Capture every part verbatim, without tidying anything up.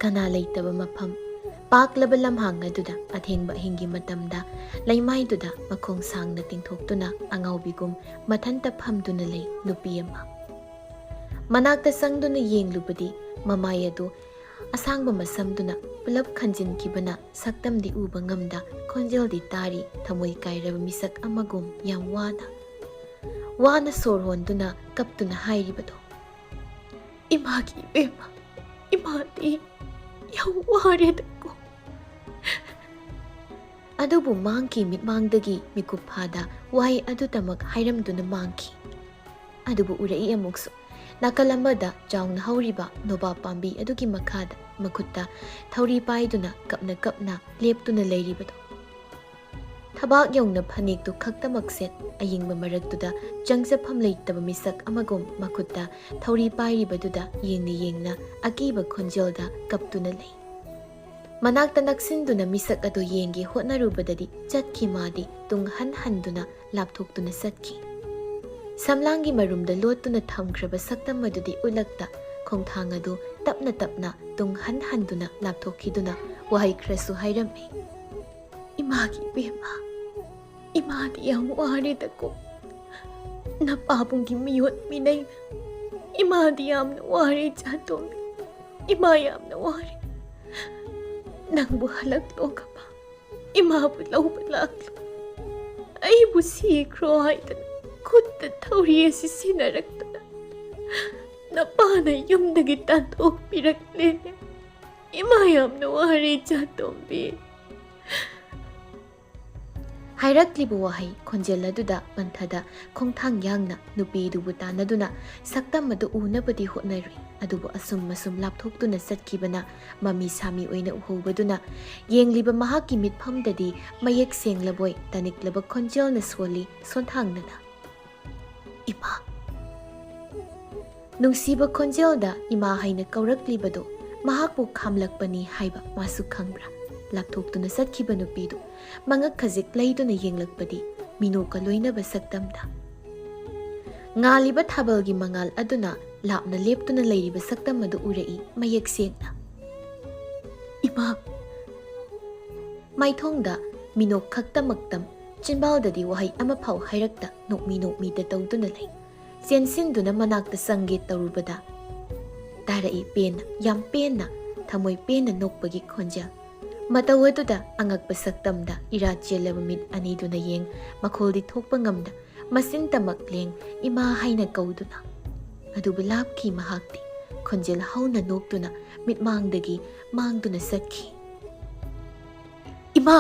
ꯀꯅꯥ ꯂꯩꯇꯕ ꯃꯐꯝ, ꯄꯥꯛꯂꯕ ꯂꯝꯍꯥꯡ ꯑꯗꯨꯗ ꯑꯊꯦꯡꯕ ꯑꯍꯤꯡꯒꯤ ꯃꯇꯝꯗ ꯂꯩꯃꯥꯏꯗꯨꯗ ꯃꯈꯣꯡ ꯁꯥꯡꯅ ꯇꯤꯡꯊꯣꯛꯇꯨꯅ ꯑꯉꯥꯎꯕꯤꯒꯨꯝ ꯃꯊꯟꯇ ꯐꯝꯗꯨꯅ ꯂꯩ ꯅꯨꯄꯤ ꯑꯃ꯫ ꯃꯅꯥꯛꯇ ꯆꯪꯗꯨꯅ ꯌꯦꯡꯂꯨꯕꯗꯤ ꯃꯃꯥꯏ ꯑꯗꯨ ꯑꯁꯥꯡꯕ ꯃꯁꯝꯗꯨꯅ ꯄꯨꯂꯞ ꯈꯟꯖꯤꯟꯈꯤꯕꯅ ꯁꯛꯇꯝꯗꯤ ꯎꯕ ꯉꯝꯗ ꯈꯣꯟꯖꯦꯜꯗꯤ ꯇꯥꯔꯤ ꯊꯃꯣꯏ ꯀꯥꯏꯔꯕ ꯃꯤꯁꯛ ꯑꯃꯒꯨꯝ ꯌꯥꯝ ꯋꯥꯅ, ꯋꯥꯅ ꯁꯣꯔ ꯍꯣꯟꯗꯨꯅ ꯀꯞꯇꯨꯅ ꯍꯥꯏꯔꯤꯕꯗꯣ, "ꯏꯃꯥꯒꯤ ꯏꯕꯦꯝꯃ, ꯏꯃꯥꯗꯤ ꯌꯥꯝ ꯋꯥꯔꯦꯗꯀꯣ"꯫ ꯑꯗꯨꯕꯨ ꯃꯥꯡꯀꯤ ꯃꯤꯠꯃꯥꯡꯗꯒꯤ ꯃꯤꯀꯨꯞ ꯐꯥꯗ ꯋꯥꯍꯩ ꯑꯗꯨꯇꯃꯛ ꯍꯥꯏꯔꯝꯗꯨꯅ ꯃꯥꯡꯈꯤ꯫ ꯑꯗꯨꯕꯨ ꯎꯔꯛꯏ ꯑꯃꯨꯛꯁꯨ ꯅꯥꯀꯜ ꯑꯃꯗ ꯆꯥꯎꯅ ꯍꯧꯔꯤꯕ ꯅꯣꯕꯥꯞ ꯄꯥꯝꯕꯤ ꯑꯗꯨꯒꯤ ꯃꯈꯥꯗ ꯃꯈꯨꯠꯇ ꯊꯧꯔꯤ ꯄꯥꯏꯗꯨꯅ ꯀꯞꯅ ꯀꯞꯅ ꯂꯦꯞꯇꯨꯅ ꯂꯩꯔꯤꯕꯗꯣ꯫ ꯊꯕꯥꯛ ꯌꯧꯅ ꯐꯅꯦꯛꯇꯨ ꯈꯛꯇꯃꯛ ꯁꯦꯠ, ꯑꯌꯤꯡꯕ ꯃꯔꯛꯇꯨꯗ ꯆꯪꯖꯐꯝ ꯂꯩꯇꯕ ꯃꯤꯁꯛ ꯑꯃꯒꯨꯝ ꯃꯈꯨꯠꯇ ꯊꯧꯔꯤ ꯄꯥꯏꯔꯤꯕꯗꯨꯗ ꯌꯦꯡꯅ ꯌꯦꯡꯅ ꯑꯀꯤꯕ ꯈꯣꯟꯖꯦꯜꯗ ꯀꯞꯇꯨꯅ ꯂꯩ꯫ ꯃꯅꯥꯛꯇ ꯅꯛꯁꯤꯟꯗꯨꯅ ꯃꯤꯁꯛ ꯑꯗꯨ ꯌꯦꯡꯒꯦ ꯍꯣꯠꯅꯔꯨꯕꯗꯗꯤ ꯆꯠꯈꯤ꯫ ꯃꯥꯗꯤ ꯇꯨꯡ ꯍꯟ ꯍꯟꯗꯨꯅ ꯂꯥꯞꯊꯣꯛꯇꯨꯅ ꯆꯠꯈꯤ꯫ ꯁꯝꯂꯥꯡꯒꯤ ꯃꯔꯨꯝꯗ ꯂꯣꯠꯇꯨꯅ ꯊꯝꯈ꯭ꯔꯕ ꯁꯛꯇꯝ ꯑꯗꯨꯗꯤ ꯎꯠꯂꯛꯇ ꯈꯣꯡꯊꯥꯡ ꯑꯗꯨ ꯇꯞꯅ ꯇꯞꯅ ꯇꯨꯡ ꯍꯟ ꯍꯟꯗꯨꯅ ꯂꯥꯞꯊꯣꯛꯈꯤꯗꯨꯅ ꯋꯥꯍꯩ ꯈꯔꯁꯨ ꯍꯥꯏꯔꯝꯃꯤ꯫ "ꯏꯃꯥꯒꯤ ꯏꯕꯦꯝꯃ, ꯏꯃꯥꯗꯤ ꯌꯥꯝ ꯋꯥꯔꯦꯗꯀꯣ꯫ ꯅꯄꯥꯕꯨꯡꯒꯤ ꯃꯤꯑꯣꯠ ꯃꯤꯅꯩꯅ ꯏꯃꯥꯗꯤ ꯌꯥꯝꯅ ꯋꯥꯔꯦ ꯏꯆꯥꯇꯣꯝꯕꯤ꯫ ꯏꯃꯥ ꯌꯥꯝꯅ ꯋꯥꯔꯦ꯫ ꯅꯪꯕꯨ ꯍꯜꯂꯛꯂꯣ ꯀꯃꯥ, ꯏꯃꯥꯕꯨ ꯂꯧꯕ ꯂꯥꯛꯂꯣ꯫ ꯑꯩꯕꯨ ꯁꯤꯈ꯭ꯔꯣ ꯍꯥꯏꯗꯅ ꯈꯨꯠꯇ ꯊꯧꯔꯤ ꯑꯁꯤ ꯁꯤꯟꯅꯔꯛꯇꯨꯅ ꯅꯄꯥꯅ ꯌꯨꯝꯗꯒꯤ ꯇꯥꯟꯊꯣꯛꯄꯤꯔꯛꯂꯦꯅꯦ꯫ ꯏꯃꯥ ꯌꯥꯝꯅ ꯋꯥꯔꯦ ꯏꯆꯥꯇꯣꯝꯕꯤ"꯫ ꯍꯥꯏꯔꯛꯂꯤꯕ ꯋꯥꯍꯩ ꯈꯣꯟꯖꯦꯜ ꯑꯗꯨꯗ ꯄꯟꯊꯗ ꯈꯣꯡꯊꯥꯡ ꯌꯥꯡꯅ ꯅꯨꯄꯤꯗꯨꯕꯨ ꯇꯥꯟꯅꯗꯨꯅ ꯁꯛꯇꯝ ꯑꯗꯨ ꯎꯅꯕꯗꯤ ꯍꯣꯠꯅꯔꯨꯏ꯫ ꯑꯗꯨꯕꯨ ꯑꯁꯨꯝ ꯑꯁꯨꯝ ꯂꯥꯞꯊꯣꯛꯇꯨꯅ ꯆꯠꯈꯤꯕꯅ ꯃꯃꯤ ꯁꯥꯃꯤ ꯑꯣꯏꯅ ꯎꯍꯧꯕꯗꯨꯅ ꯌꯦꯡꯂꯤꯕ ꯃꯍꯥꯛꯀꯤ ꯃꯤꯠꯐꯝꯗꯗꯤ ꯃꯌꯦꯛ ꯁꯦꯡꯂꯕꯣꯏ ꯇꯥꯅꯤꯡꯂꯕ ꯈꯣꯟꯖꯦꯜꯅ ꯁꯣꯜꯂꯤ ꯁꯣꯟꯊꯥꯡꯅꯅ, "ꯏꯃꯥ"꯫ ꯅꯨꯡꯁꯤꯕ ꯈꯣꯟꯖꯦꯜꯗ ꯏꯃꯥ ꯍꯥꯏꯅ ꯀꯧꯔꯛꯂꯤꯕꯗꯨ ꯃꯍꯥꯛꯄꯨ ꯈꯥꯝꯂꯛꯄꯅꯤ ꯍꯥꯏꯕ ꯃꯥꯁꯨ ꯈꯪꯕ꯭ꯔꯥ? ꯂꯥꯞꯊꯣꯛꯇꯨꯅ ꯆꯠꯈꯤꯕ ꯅꯨꯄꯤꯗꯨ ꯃꯉꯛ ꯈꯖꯤꯛ ꯂꯩꯗꯨꯅ ꯌꯦꯡꯂꯛꯄꯗꯤ ꯃꯤꯅꯣꯛꯀ ꯂꯣꯏꯅꯕ ꯁꯛꯇꯝꯗ꯫ ꯉꯥꯜꯂꯤꯕ ꯊꯥꯕꯜꯒꯤ ꯃꯉꯥꯜ ꯑꯗꯨꯅ ꯂꯥꯞꯅ ꯂꯦꯞꯇꯨꯅ ꯂꯩꯔꯤꯕ ꯁꯛꯇꯝ ꯑꯗꯨ ꯎꯔꯛꯏ ꯃꯌꯦꯛ ꯁꯦꯡꯅ꯫ "ꯏꯃꯥ!" ꯃꯥꯏꯊꯣꯡꯗ ꯃꯤꯅꯣꯛ ꯈꯛꯇꯃꯛꯇꯝ, ꯆꯤꯟꯕꯥꯜꯗꯗꯤ ꯋꯥꯍꯩ ꯑꯃꯐꯥꯎ ꯍꯥꯏꯔꯛꯇ ꯅꯣꯛꯃꯤ ꯅꯣꯛꯃꯤꯗ ꯇꯧꯗꯨꯅ ꯂꯩ꯫ ꯆꯦꯟꯁꯤꯟꯗꯨꯅ ꯃꯅꯥꯛꯇ ꯆꯪꯒꯦ ꯇꯧꯔꯨꯕꯗ ꯇꯥꯔꯛꯏ ꯄꯦꯟꯅ, ꯌꯥꯝ ꯄꯦꯟꯅ, ꯊꯃꯣꯏ ꯄꯦꯟꯅ ꯅꯣꯛꯄꯒꯤ ꯈꯣꯟꯖꯦꯜ꯫ ꯃꯇꯧ ꯑꯗꯨꯗ ꯑꯉꯛꯄ ꯁꯛꯇꯝꯗ ꯏꯔꯥ ꯆꯦꯜꯂꯕ ꯃꯤꯠ ꯑꯅꯤꯗꯨꯅ ꯌꯦꯡ, ꯃꯈꯣꯜꯗꯤ ꯊꯣꯛꯄ ꯉꯝꯗ, ꯃꯆꯤꯟ ꯇꯃꯛ ꯂꯦꯡ, "ꯏꯃꯥ" ꯍꯥꯏꯅ ꯀꯧꯗꯨꯅ꯫ ꯑꯗꯨꯕꯨ ꯂꯥꯞꯈꯤ ꯃꯍꯥꯛꯇꯤ꯫ ꯈꯣꯟꯖꯦꯜ ꯍꯧꯅ ꯅꯣꯛꯇꯨꯅ ꯃꯤꯠꯃꯥꯡꯗꯒꯤ ꯃꯥꯡꯗꯨꯅ ꯆꯠꯈꯤ꯫ "ꯏꯃꯥ!"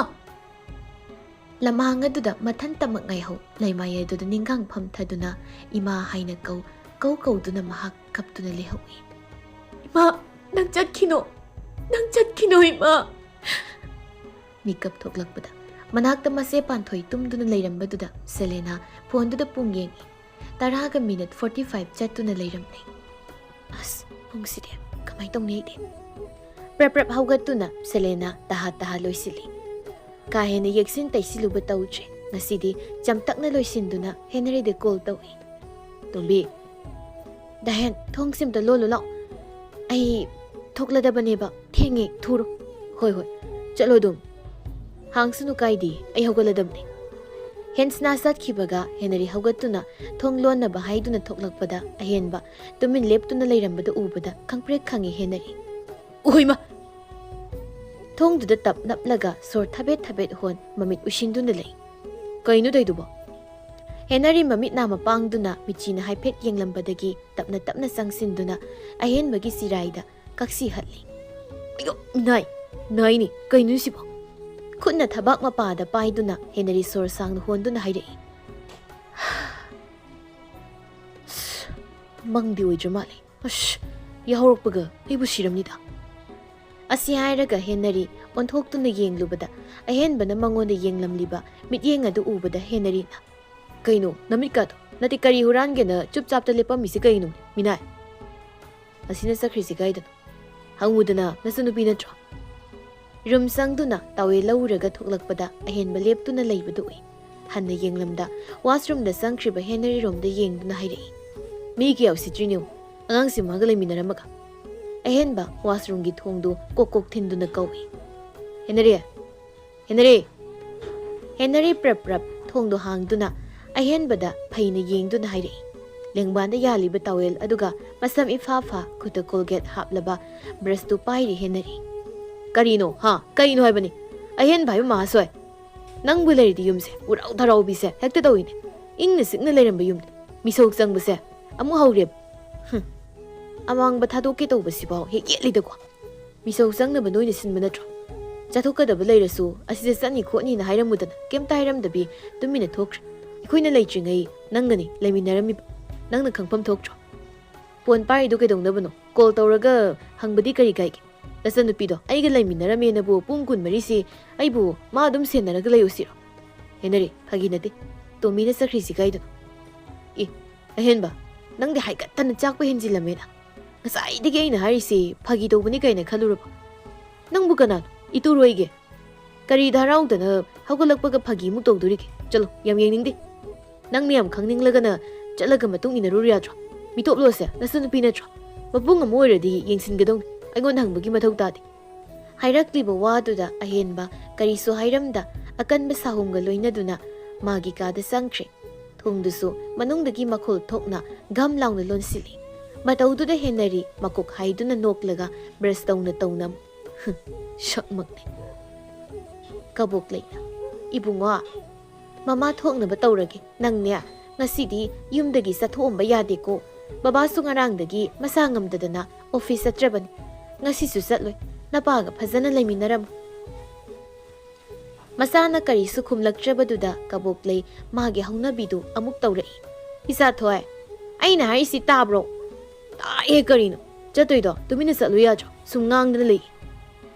ꯂꯃꯥꯡ ꯑꯗꯨꯗ ꯃꯊꯟꯇꯃꯛ ꯉꯥꯏꯍꯧ ꯂꯩꯃꯥꯏ ꯑꯗꯨꯗ ꯅꯤꯡꯒꯥꯡ ꯐꯝꯊꯗꯨꯅ "ꯏꯃꯥ" ꯍꯥꯏꯅ ꯀꯧ, ꯀꯧ ꯀꯧꯗꯨꯅ ꯃꯍꯥꯛ ꯀꯞꯇꯨꯅ ꯂꯩꯍꯧꯏ꯫ "ꯏꯃꯥ, ꯅꯪ ꯆꯠꯈꯤꯅꯣ! ꯅꯪ ꯆꯠꯈꯤꯅꯣ, ꯏꯃꯥ!" ꯃꯤꯀꯞ ꯊꯣꯛꯂꯛꯄꯗ ꯃꯅꯥꯛꯇ ꯃꯆꯦ ꯄꯥꯟꯊꯣꯏ ꯇꯨꯝꯗꯨꯅ ꯂꯩꯔꯝꯕꯗꯨꯗ ꯁꯦꯂꯦꯅꯥ ꯐꯣꯟꯗꯨꯗ ꯄꯨꯡ ꯌꯦꯡꯏ꯫ ꯇꯔꯥꯒ ꯃꯤꯅꯤꯠ ꯐꯣꯔꯇꯤ ꯐꯥꯏꯚ ꯆꯠꯇꯨꯅ ꯂꯩꯔꯝꯂꯦ꯫ "ꯑꯁ, ꯄꯨꯡꯁꯤꯗꯤ ꯀꯃꯥꯏ ꯇꯧꯅꯤ ꯑꯩꯗꯤ?" ꯄ꯭ꯔꯞ ꯄ꯭ꯔꯞ ꯍꯧꯒꯠꯇꯨꯅ ꯁꯦꯂꯦꯅꯥ ꯇꯍꯥ ꯇꯍꯥ ꯂꯣꯏꯁꯤꯜꯂꯤ꯫ ꯀꯥ ꯍꯦꯟꯅ ꯌꯦꯛꯁꯤꯟ ꯇꯩꯁꯤꯜꯂꯨꯕ ꯇꯧꯗ꯭ꯔꯦ꯫ ꯉꯁꯤꯗꯤ ꯆꯝꯇꯛꯅ ꯂꯣꯏꯁꯤꯟꯗꯨꯅ ꯍꯦꯅꯔꯤꯗ ꯀꯣꯜ ꯇꯧꯏ꯫ "ꯇꯣꯝꯕꯤ!" "ꯗꯥꯍꯦꯟ, ꯊꯣꯡꯁꯤꯝꯇ ꯂꯣꯜꯂꯨ ꯂꯥꯎ꯫ ꯑꯩ ꯊꯣꯛꯂꯗꯕꯅꯦꯕ꯫ ꯊꯦꯡꯉꯦ, ꯊꯨꯔꯣ꯫" "ꯍꯣꯏ, ꯍꯣꯏ, ꯆꯠꯂꯣ ꯑꯗꯨꯝ꯫ ꯍꯥꯡꯁꯅꯨ ꯀꯥꯏꯗꯦ, ꯑꯩ ꯍꯧꯒꯠꯂꯗꯕꯅꯦ꯫" ꯍꯦꯟꯁꯅꯥ ꯆꯠꯈꯤꯕꯒ ꯍꯦꯅꯔꯤ ꯍꯧꯒꯠꯇꯨꯅ ꯊꯣꯡ ꯂꯣꯟꯅꯕ ꯍꯥꯏꯗꯨꯅ ꯊꯣꯛꯂꯛꯄꯗ ꯑꯍꯦꯟꯕ ꯇꯨꯃꯤꯟ ꯂꯦꯞꯇꯨꯅ ꯂꯩꯔꯝꯕꯗꯨ ꯎꯕꯗ ꯈꯪꯄ꯭ꯔꯦꯛ ꯈꯪꯉꯤ ꯍꯦꯅꯔꯤ꯫ "ꯎꯍꯩꯃ!" ꯊꯣꯡꯗꯨꯗ ꯇꯞ ꯅꯞꯂꯒ ꯁꯣꯔ ꯊꯕꯦꯠ ꯊꯕꯦꯠ ꯍꯣꯟ ꯃꯃꯤꯠ ꯎꯏꯁꯤꯟꯗꯨꯅ ꯂꯩ꯫ "ꯀꯩꯅꯣ ꯇꯧꯏꯗꯨꯕꯣ?" ꯍꯦꯅꯔꯤ ꯃꯃꯤꯠ ꯅꯥ ꯃꯄꯥꯡꯗꯨꯅ ꯃꯤꯆꯤꯅ ꯍꯥꯏꯐꯦꯠ ꯌꯦꯡꯂꯝꯕꯗꯒꯤ ꯇꯞꯅ ꯇꯞꯅ ꯆꯪꯁꯤꯟꯗꯨꯅ ꯑꯍꯦꯟꯕꯒꯤ ꯆꯤꯔꯥꯏꯗ ꯀꯛꯁꯤ ꯍꯠꯂꯤ꯫ "ꯑꯌꯣ, ꯅꯥꯏ, ꯅꯥꯏꯅꯦ, ꯀꯩꯅꯣ ꯁꯤꯕꯣ?" ꯈꯨꯠꯅ ꯊꯕꯥꯛ ꯃꯄꯥꯗ ꯄꯥꯏꯗꯨꯅ ꯍꯦꯅꯔꯤ ꯁꯣꯔ ꯁꯥꯡꯅ ꯍꯣꯟꯗꯨꯅ ꯍꯥꯏꯔꯛꯏ꯫ "ꯃꯪꯗꯤ ꯑꯣꯏꯗ꯭ꯔ ꯃꯥꯜꯂꯦ꯫ ꯑꯁ, ꯌꯥꯍꯧꯔꯛꯄꯒ ꯑꯩꯕꯨ ꯁꯤꯔꯝꯅꯤꯗ꯫" ꯑꯁꯤ ꯍꯥꯏꯔꯒ ꯍꯦꯅꯔꯤ ꯑꯣꯟꯊꯣꯛꯇꯨꯅ ꯌꯦꯡꯂꯨꯕꯗ ꯑꯍꯦꯟꯕꯅ ꯃꯉꯣꯟꯗ ꯌꯦꯡꯂꯝꯂꯤꯕ ꯃꯤꯠꯌꯦꯡ ꯑꯗꯨ ꯎꯕꯗ ꯍꯦꯅꯔꯤꯅ, "ꯀꯩꯅꯣ, ꯅꯃꯤꯠꯀꯥꯗꯣ? ꯅꯠꯇꯦ, ꯀꯔꯤ ꯍꯨꯔꯥꯟꯒꯦꯅ ꯆꯨꯞ ꯆꯥꯞꯇ ꯂꯦꯞꯄꯝꯃꯤꯁꯤ ꯀꯩꯅꯣ, ꯃꯤꯅꯥꯏ? ꯑꯁꯤꯅ ꯆꯠꯈ꯭ꯔꯤꯁꯤ ꯀꯥꯏꯗꯅꯣ? ꯍꯪꯉꯨꯗꯅ, ꯅꯆꯟꯅꯨꯄꯤ ꯅꯠꯇ꯭ꯔꯣ?" ꯔꯨꯝ ꯆꯪꯗꯨꯅ ꯇꯥꯋꯦꯜ ꯂꯧꯔꯒ ꯊꯣꯛꯂꯛꯄꯗ ꯑꯍꯦꯟꯕ ꯂꯦꯞꯇꯨꯅ ꯂꯩꯕꯗꯨ ꯎꯏ꯫ ꯍꯟꯅ ꯌꯦꯡꯂꯝꯗ ꯋꯥꯁꯔꯨꯝꯗ ꯆꯪꯈ꯭ꯔꯤꯕ ꯍꯦꯅꯔꯤ ꯔꯣꯝꯗ ꯌꯦꯡꯗꯨꯅ ꯍꯥꯏꯔꯛꯏ, "ꯃꯤ ꯀꯌꯥ ꯎꯁꯤꯠꯇ꯭ꯔꯤꯅꯣ? ꯑꯉꯥꯡꯁꯤ ꯃꯥꯒ ꯂꯩꯃꯤꯟꯅꯔꯝꯃꯒ꯫ ꯑꯍꯦꯟꯕ ꯋꯥꯁꯔꯨꯝꯒꯤ ꯊꯣꯡꯗꯨ ꯀꯣꯛ ꯀꯣꯛ ꯊꯤꯟꯗꯨꯅ ꯀꯧꯏ꯫ "ꯍꯦꯅꯔꯤ! ꯍꯦꯅꯔꯤ!" ꯍꯦꯅꯔꯤ ꯄ꯭ꯔꯞ ꯄ꯭ꯔꯞ ꯊꯣꯡꯗꯨ ꯍꯥꯡꯗꯨꯅ ꯑꯍꯦꯟꯕꯗ ꯐꯩꯅ ꯌꯦꯡꯗꯨꯅ ꯍꯥꯏꯔꯛꯏ꯫ ꯂꯦꯡꯕꯥꯟꯗ ꯌꯥꯜꯂꯤꯕ ꯇꯥꯋꯦꯜ ꯑꯗꯨꯒ ꯃꯁꯝ ꯏꯐꯥ ꯐꯥ ꯈꯨꯠꯇ ꯀꯣꯜꯒꯦꯠ ꯍꯥꯞꯂꯕ ꯕ꯭ꯔꯁꯇꯨ ꯄꯥꯏꯔꯤ ꯍꯦꯅꯔꯤ꯫ "ꯀꯔꯤꯅꯣ, ꯍꯥ? ꯀꯔꯤꯅꯣ ꯍꯥꯏꯕꯅꯤ? ꯑꯍꯦꯟꯕ ꯍꯥꯏꯕ ꯃꯍꯥꯁꯣꯏ꯫ ꯅꯪꯕꯨ ꯂꯩꯔꯗꯤ ꯌꯨꯝꯁꯦ ꯎꯔꯥꯎ ꯊꯔꯥꯎꯕꯤꯁꯦ ꯍꯦꯛꯇ ꯇꯧꯏꯅꯦ꯫ ꯏꯪꯅ ꯆꯤꯛꯅ ꯂꯩꯔꯝꯕ ꯌꯨꯝꯗ ꯃꯤꯁꯧ ꯆꯪꯕꯁꯦ ꯑꯃꯨꯛ ꯍꯧꯔꯦꯕ꯫ ꯍꯨꯝ꯫ ꯑꯃꯥꯡꯕ ꯊꯥꯗꯣꯛꯀꯦ ꯇꯧꯕꯁꯤꯐꯥꯎ ꯍꯦꯛ ꯌꯦꯠꯂꯤꯗꯀꯣ꯫ ꯃꯤꯁꯧ ꯆꯪꯅꯕ ꯅꯣꯏꯅ ꯁꯤꯟꯕ ꯅꯠꯇ꯭ꯔꯣ? ꯆꯠꯊꯣꯛꯀꯗꯕ ꯂꯩꯔꯁꯨ ꯑꯁꯤꯗ ꯆꯠꯅꯤ ꯈꯣꯠꯅꯤꯅ ꯍꯥꯏꯔꯝꯃꯨꯗꯅ ꯀꯩꯝꯇ ꯍꯥꯏꯔꯝꯗꯕꯤ ꯇꯨꯃꯤꯟꯅ ꯊꯣꯛꯈ꯭ꯔꯦ꯫ ꯑꯩꯈꯣꯏꯅ ꯂꯩꯇ꯭ꯔꯤꯉꯩ ꯅꯪꯒꯅꯤ ꯂꯩꯃꯤꯟꯅꯔꯝꯃꯤꯕ꯫ ꯅꯪꯅ ꯈꯪꯐꯝ ꯊꯣꯛꯇ꯭ꯔꯣ? ꯐꯣꯟ ꯄꯥꯏꯔꯤꯗꯣ ꯀꯩꯗꯧꯅꯕꯅꯣ? ꯀꯣꯜ ꯇꯧꯔꯒ ꯍꯪꯕꯗꯤ ꯀꯔꯤ ꯀꯥꯏꯒꯦ? ꯅꯆꯟꯅꯨꯄꯤꯗꯣ ꯑꯩꯒ ꯂꯩꯃꯤꯟꯅꯔꯝꯃꯦꯅꯕꯨ ꯄꯨꯡ ꯀꯨꯟꯃꯔꯤꯁꯤ ꯑꯩꯕꯨ ꯃꯥ ꯑꯗꯨꯝ ꯁꯦꯟꯅꯔꯒ ꯂꯩꯌꯨ ꯁꯤꯔꯣ? ꯍꯦꯅꯔꯤ, ꯐꯥꯒꯤ ꯅꯠꯇꯦ꯫ ꯇꯣꯝꯕꯤꯅ ꯆꯠꯈ꯭ꯔꯤꯁꯤ ꯀꯥꯏꯗꯅꯣ? ꯑꯦ, ꯑꯍꯦꯟꯕ, ꯅꯪꯗꯤ ꯍꯥꯏꯒꯠꯇꯅ ꯆꯥꯛꯄ ꯍꯦꯟꯖꯤꯜꯂꯝꯃꯦꯅ꯫ ꯉꯁꯥꯏꯗꯒꯤ ꯑꯩꯅ ꯍꯥꯏꯔꯤꯁꯤ ꯐꯥꯒꯤ ꯇꯧꯕꯅꯤ ꯀꯥꯏꯅ ꯈꯜꯂꯨꯔꯕ? ꯅꯪꯕꯨ ꯀꯅꯥꯅꯣ? ꯏꯇꯨꯔꯣꯏꯒꯦ? ꯀꯔꯤꯗ ꯍꯔꯥꯎꯗꯅ ꯍꯧꯒꯠꯂꯛꯄꯒ ꯐꯥꯒꯤꯃꯨꯛ ꯇꯧꯗꯣꯔꯤꯒꯦ? ꯆꯠꯂꯣ, ꯌꯥꯝ ꯌꯦꯡꯅꯤꯡꯗꯦ꯫ ꯅꯪꯅ ꯌꯥꯝ ꯈꯪꯅꯤꯡꯂꯒꯅ ꯆꯠꯂꯒ ꯃꯇꯨꯡ ꯏꯟꯅꯔꯨꯔꯣ ꯌꯥꯗ꯭ꯔꯣ? ꯃꯤꯇꯣꯞꯂꯣꯁꯦ ꯅꯆꯟꯅꯨꯄꯤ ꯅꯠꯇ꯭ꯔꯣ? ꯃꯕꯨꯡ ꯑꯃ ꯑꯣꯏꯔꯗꯤ ꯌꯦꯡꯁꯤꯟꯒꯗꯧꯅꯤ꯫ ꯑꯩꯉꯣꯟꯗ ꯍꯪꯕꯒꯤ ꯃꯊꯧ ꯇꯥꯗꯦ꯫ ꯍꯥꯏꯔꯛꯂꯤꯕ ꯋꯥꯗꯨꯗ ꯑꯍꯦꯟꯕ ꯀꯔꯤꯁꯨ ꯍꯥꯏꯔꯝꯗ ꯑꯀꯟꯕ ꯁꯥꯍꯨꯝꯒ ꯂꯣꯏꯅꯗꯨꯅ ꯃꯥꯒꯤ ꯀꯥꯗ ꯆꯪꯈ꯭ꯔꯦ꯫ ꯊꯣꯡꯗꯨꯁꯨ ꯃꯅꯨꯡꯗꯒꯤ ꯃꯈꯣꯜ ꯊꯣꯛꯅ ꯘꯝ ꯂꯥꯎꯅ ꯂꯣꯟꯁꯤꯜꯂꯤ꯫ ꯃꯇꯧꯗꯨꯗ ꯍꯦꯟꯅꯔꯤ ꯃꯀꯣꯛ ꯍꯥꯏꯗꯨꯅ ꯅꯣꯛꯂꯒ ꯕ꯭ꯔꯁ ꯇꯧꯅ ꯇꯧꯅ, "ꯁꯛꯃꯛꯅꯤ"꯫ ꯀꯕꯣꯛ ꯂꯩꯅ, "ꯏꯕꯨꯡꯉꯣ, ꯃꯃꯥ ꯊꯣꯛꯅꯕ ꯇꯧꯔꯒꯦ꯫ ꯅꯪꯅꯦ, ꯉꯁꯤꯗꯤ ꯌꯨꯝꯗꯒꯤ ꯆꯠꯊꯣꯛꯑꯝꯕ ꯌꯥꯗꯦꯀꯣ꯫ ꯕꯕꯥꯁꯨ ꯉꯔꯥꯡꯗꯒꯤ ꯃꯁꯥ ꯉꯝꯗꯗꯅ ꯑꯣꯐꯤꯁ ꯆꯠꯇ꯭ꯔꯕꯅꯤ꯫ ꯉꯁꯤꯁꯨ ꯆꯠꯂꯣꯏ꯫ ꯅꯄꯥꯒ ꯐꯖꯅ ꯂꯩꯃꯤꯟꯅꯔꯝꯃꯨ"꯫ ꯃꯆꯥꯅ ꯀꯔꯤꯁꯨ ꯈꯨꯝꯂꯛꯇ꯭ꯔꯕꯗꯨꯗ ꯀꯕꯣꯛꯂꯩ ꯃꯥꯒꯤ ꯍꯧꯅꯕꯤꯗꯨ ꯑꯃꯨꯛ ꯇꯧꯔꯛꯏ꯫ "ꯏꯆꯥꯊꯣꯏ, ꯑꯩꯅ ꯍꯥꯏꯔꯤꯁꯤ ꯇꯥꯕ꯭ꯔꯣ?" "ꯇꯥꯏꯌꯦ, ꯀꯔꯤꯅꯣ? ꯆꯠꯇꯣꯏꯗꯣ ꯇꯨꯃꯤꯟꯅ ꯆꯠꯂꯨ ꯌꯥꯗ꯭ꯔꯣ? ꯁꯨꯝ ꯉꯥꯡꯗꯅ ꯂꯩ"꯫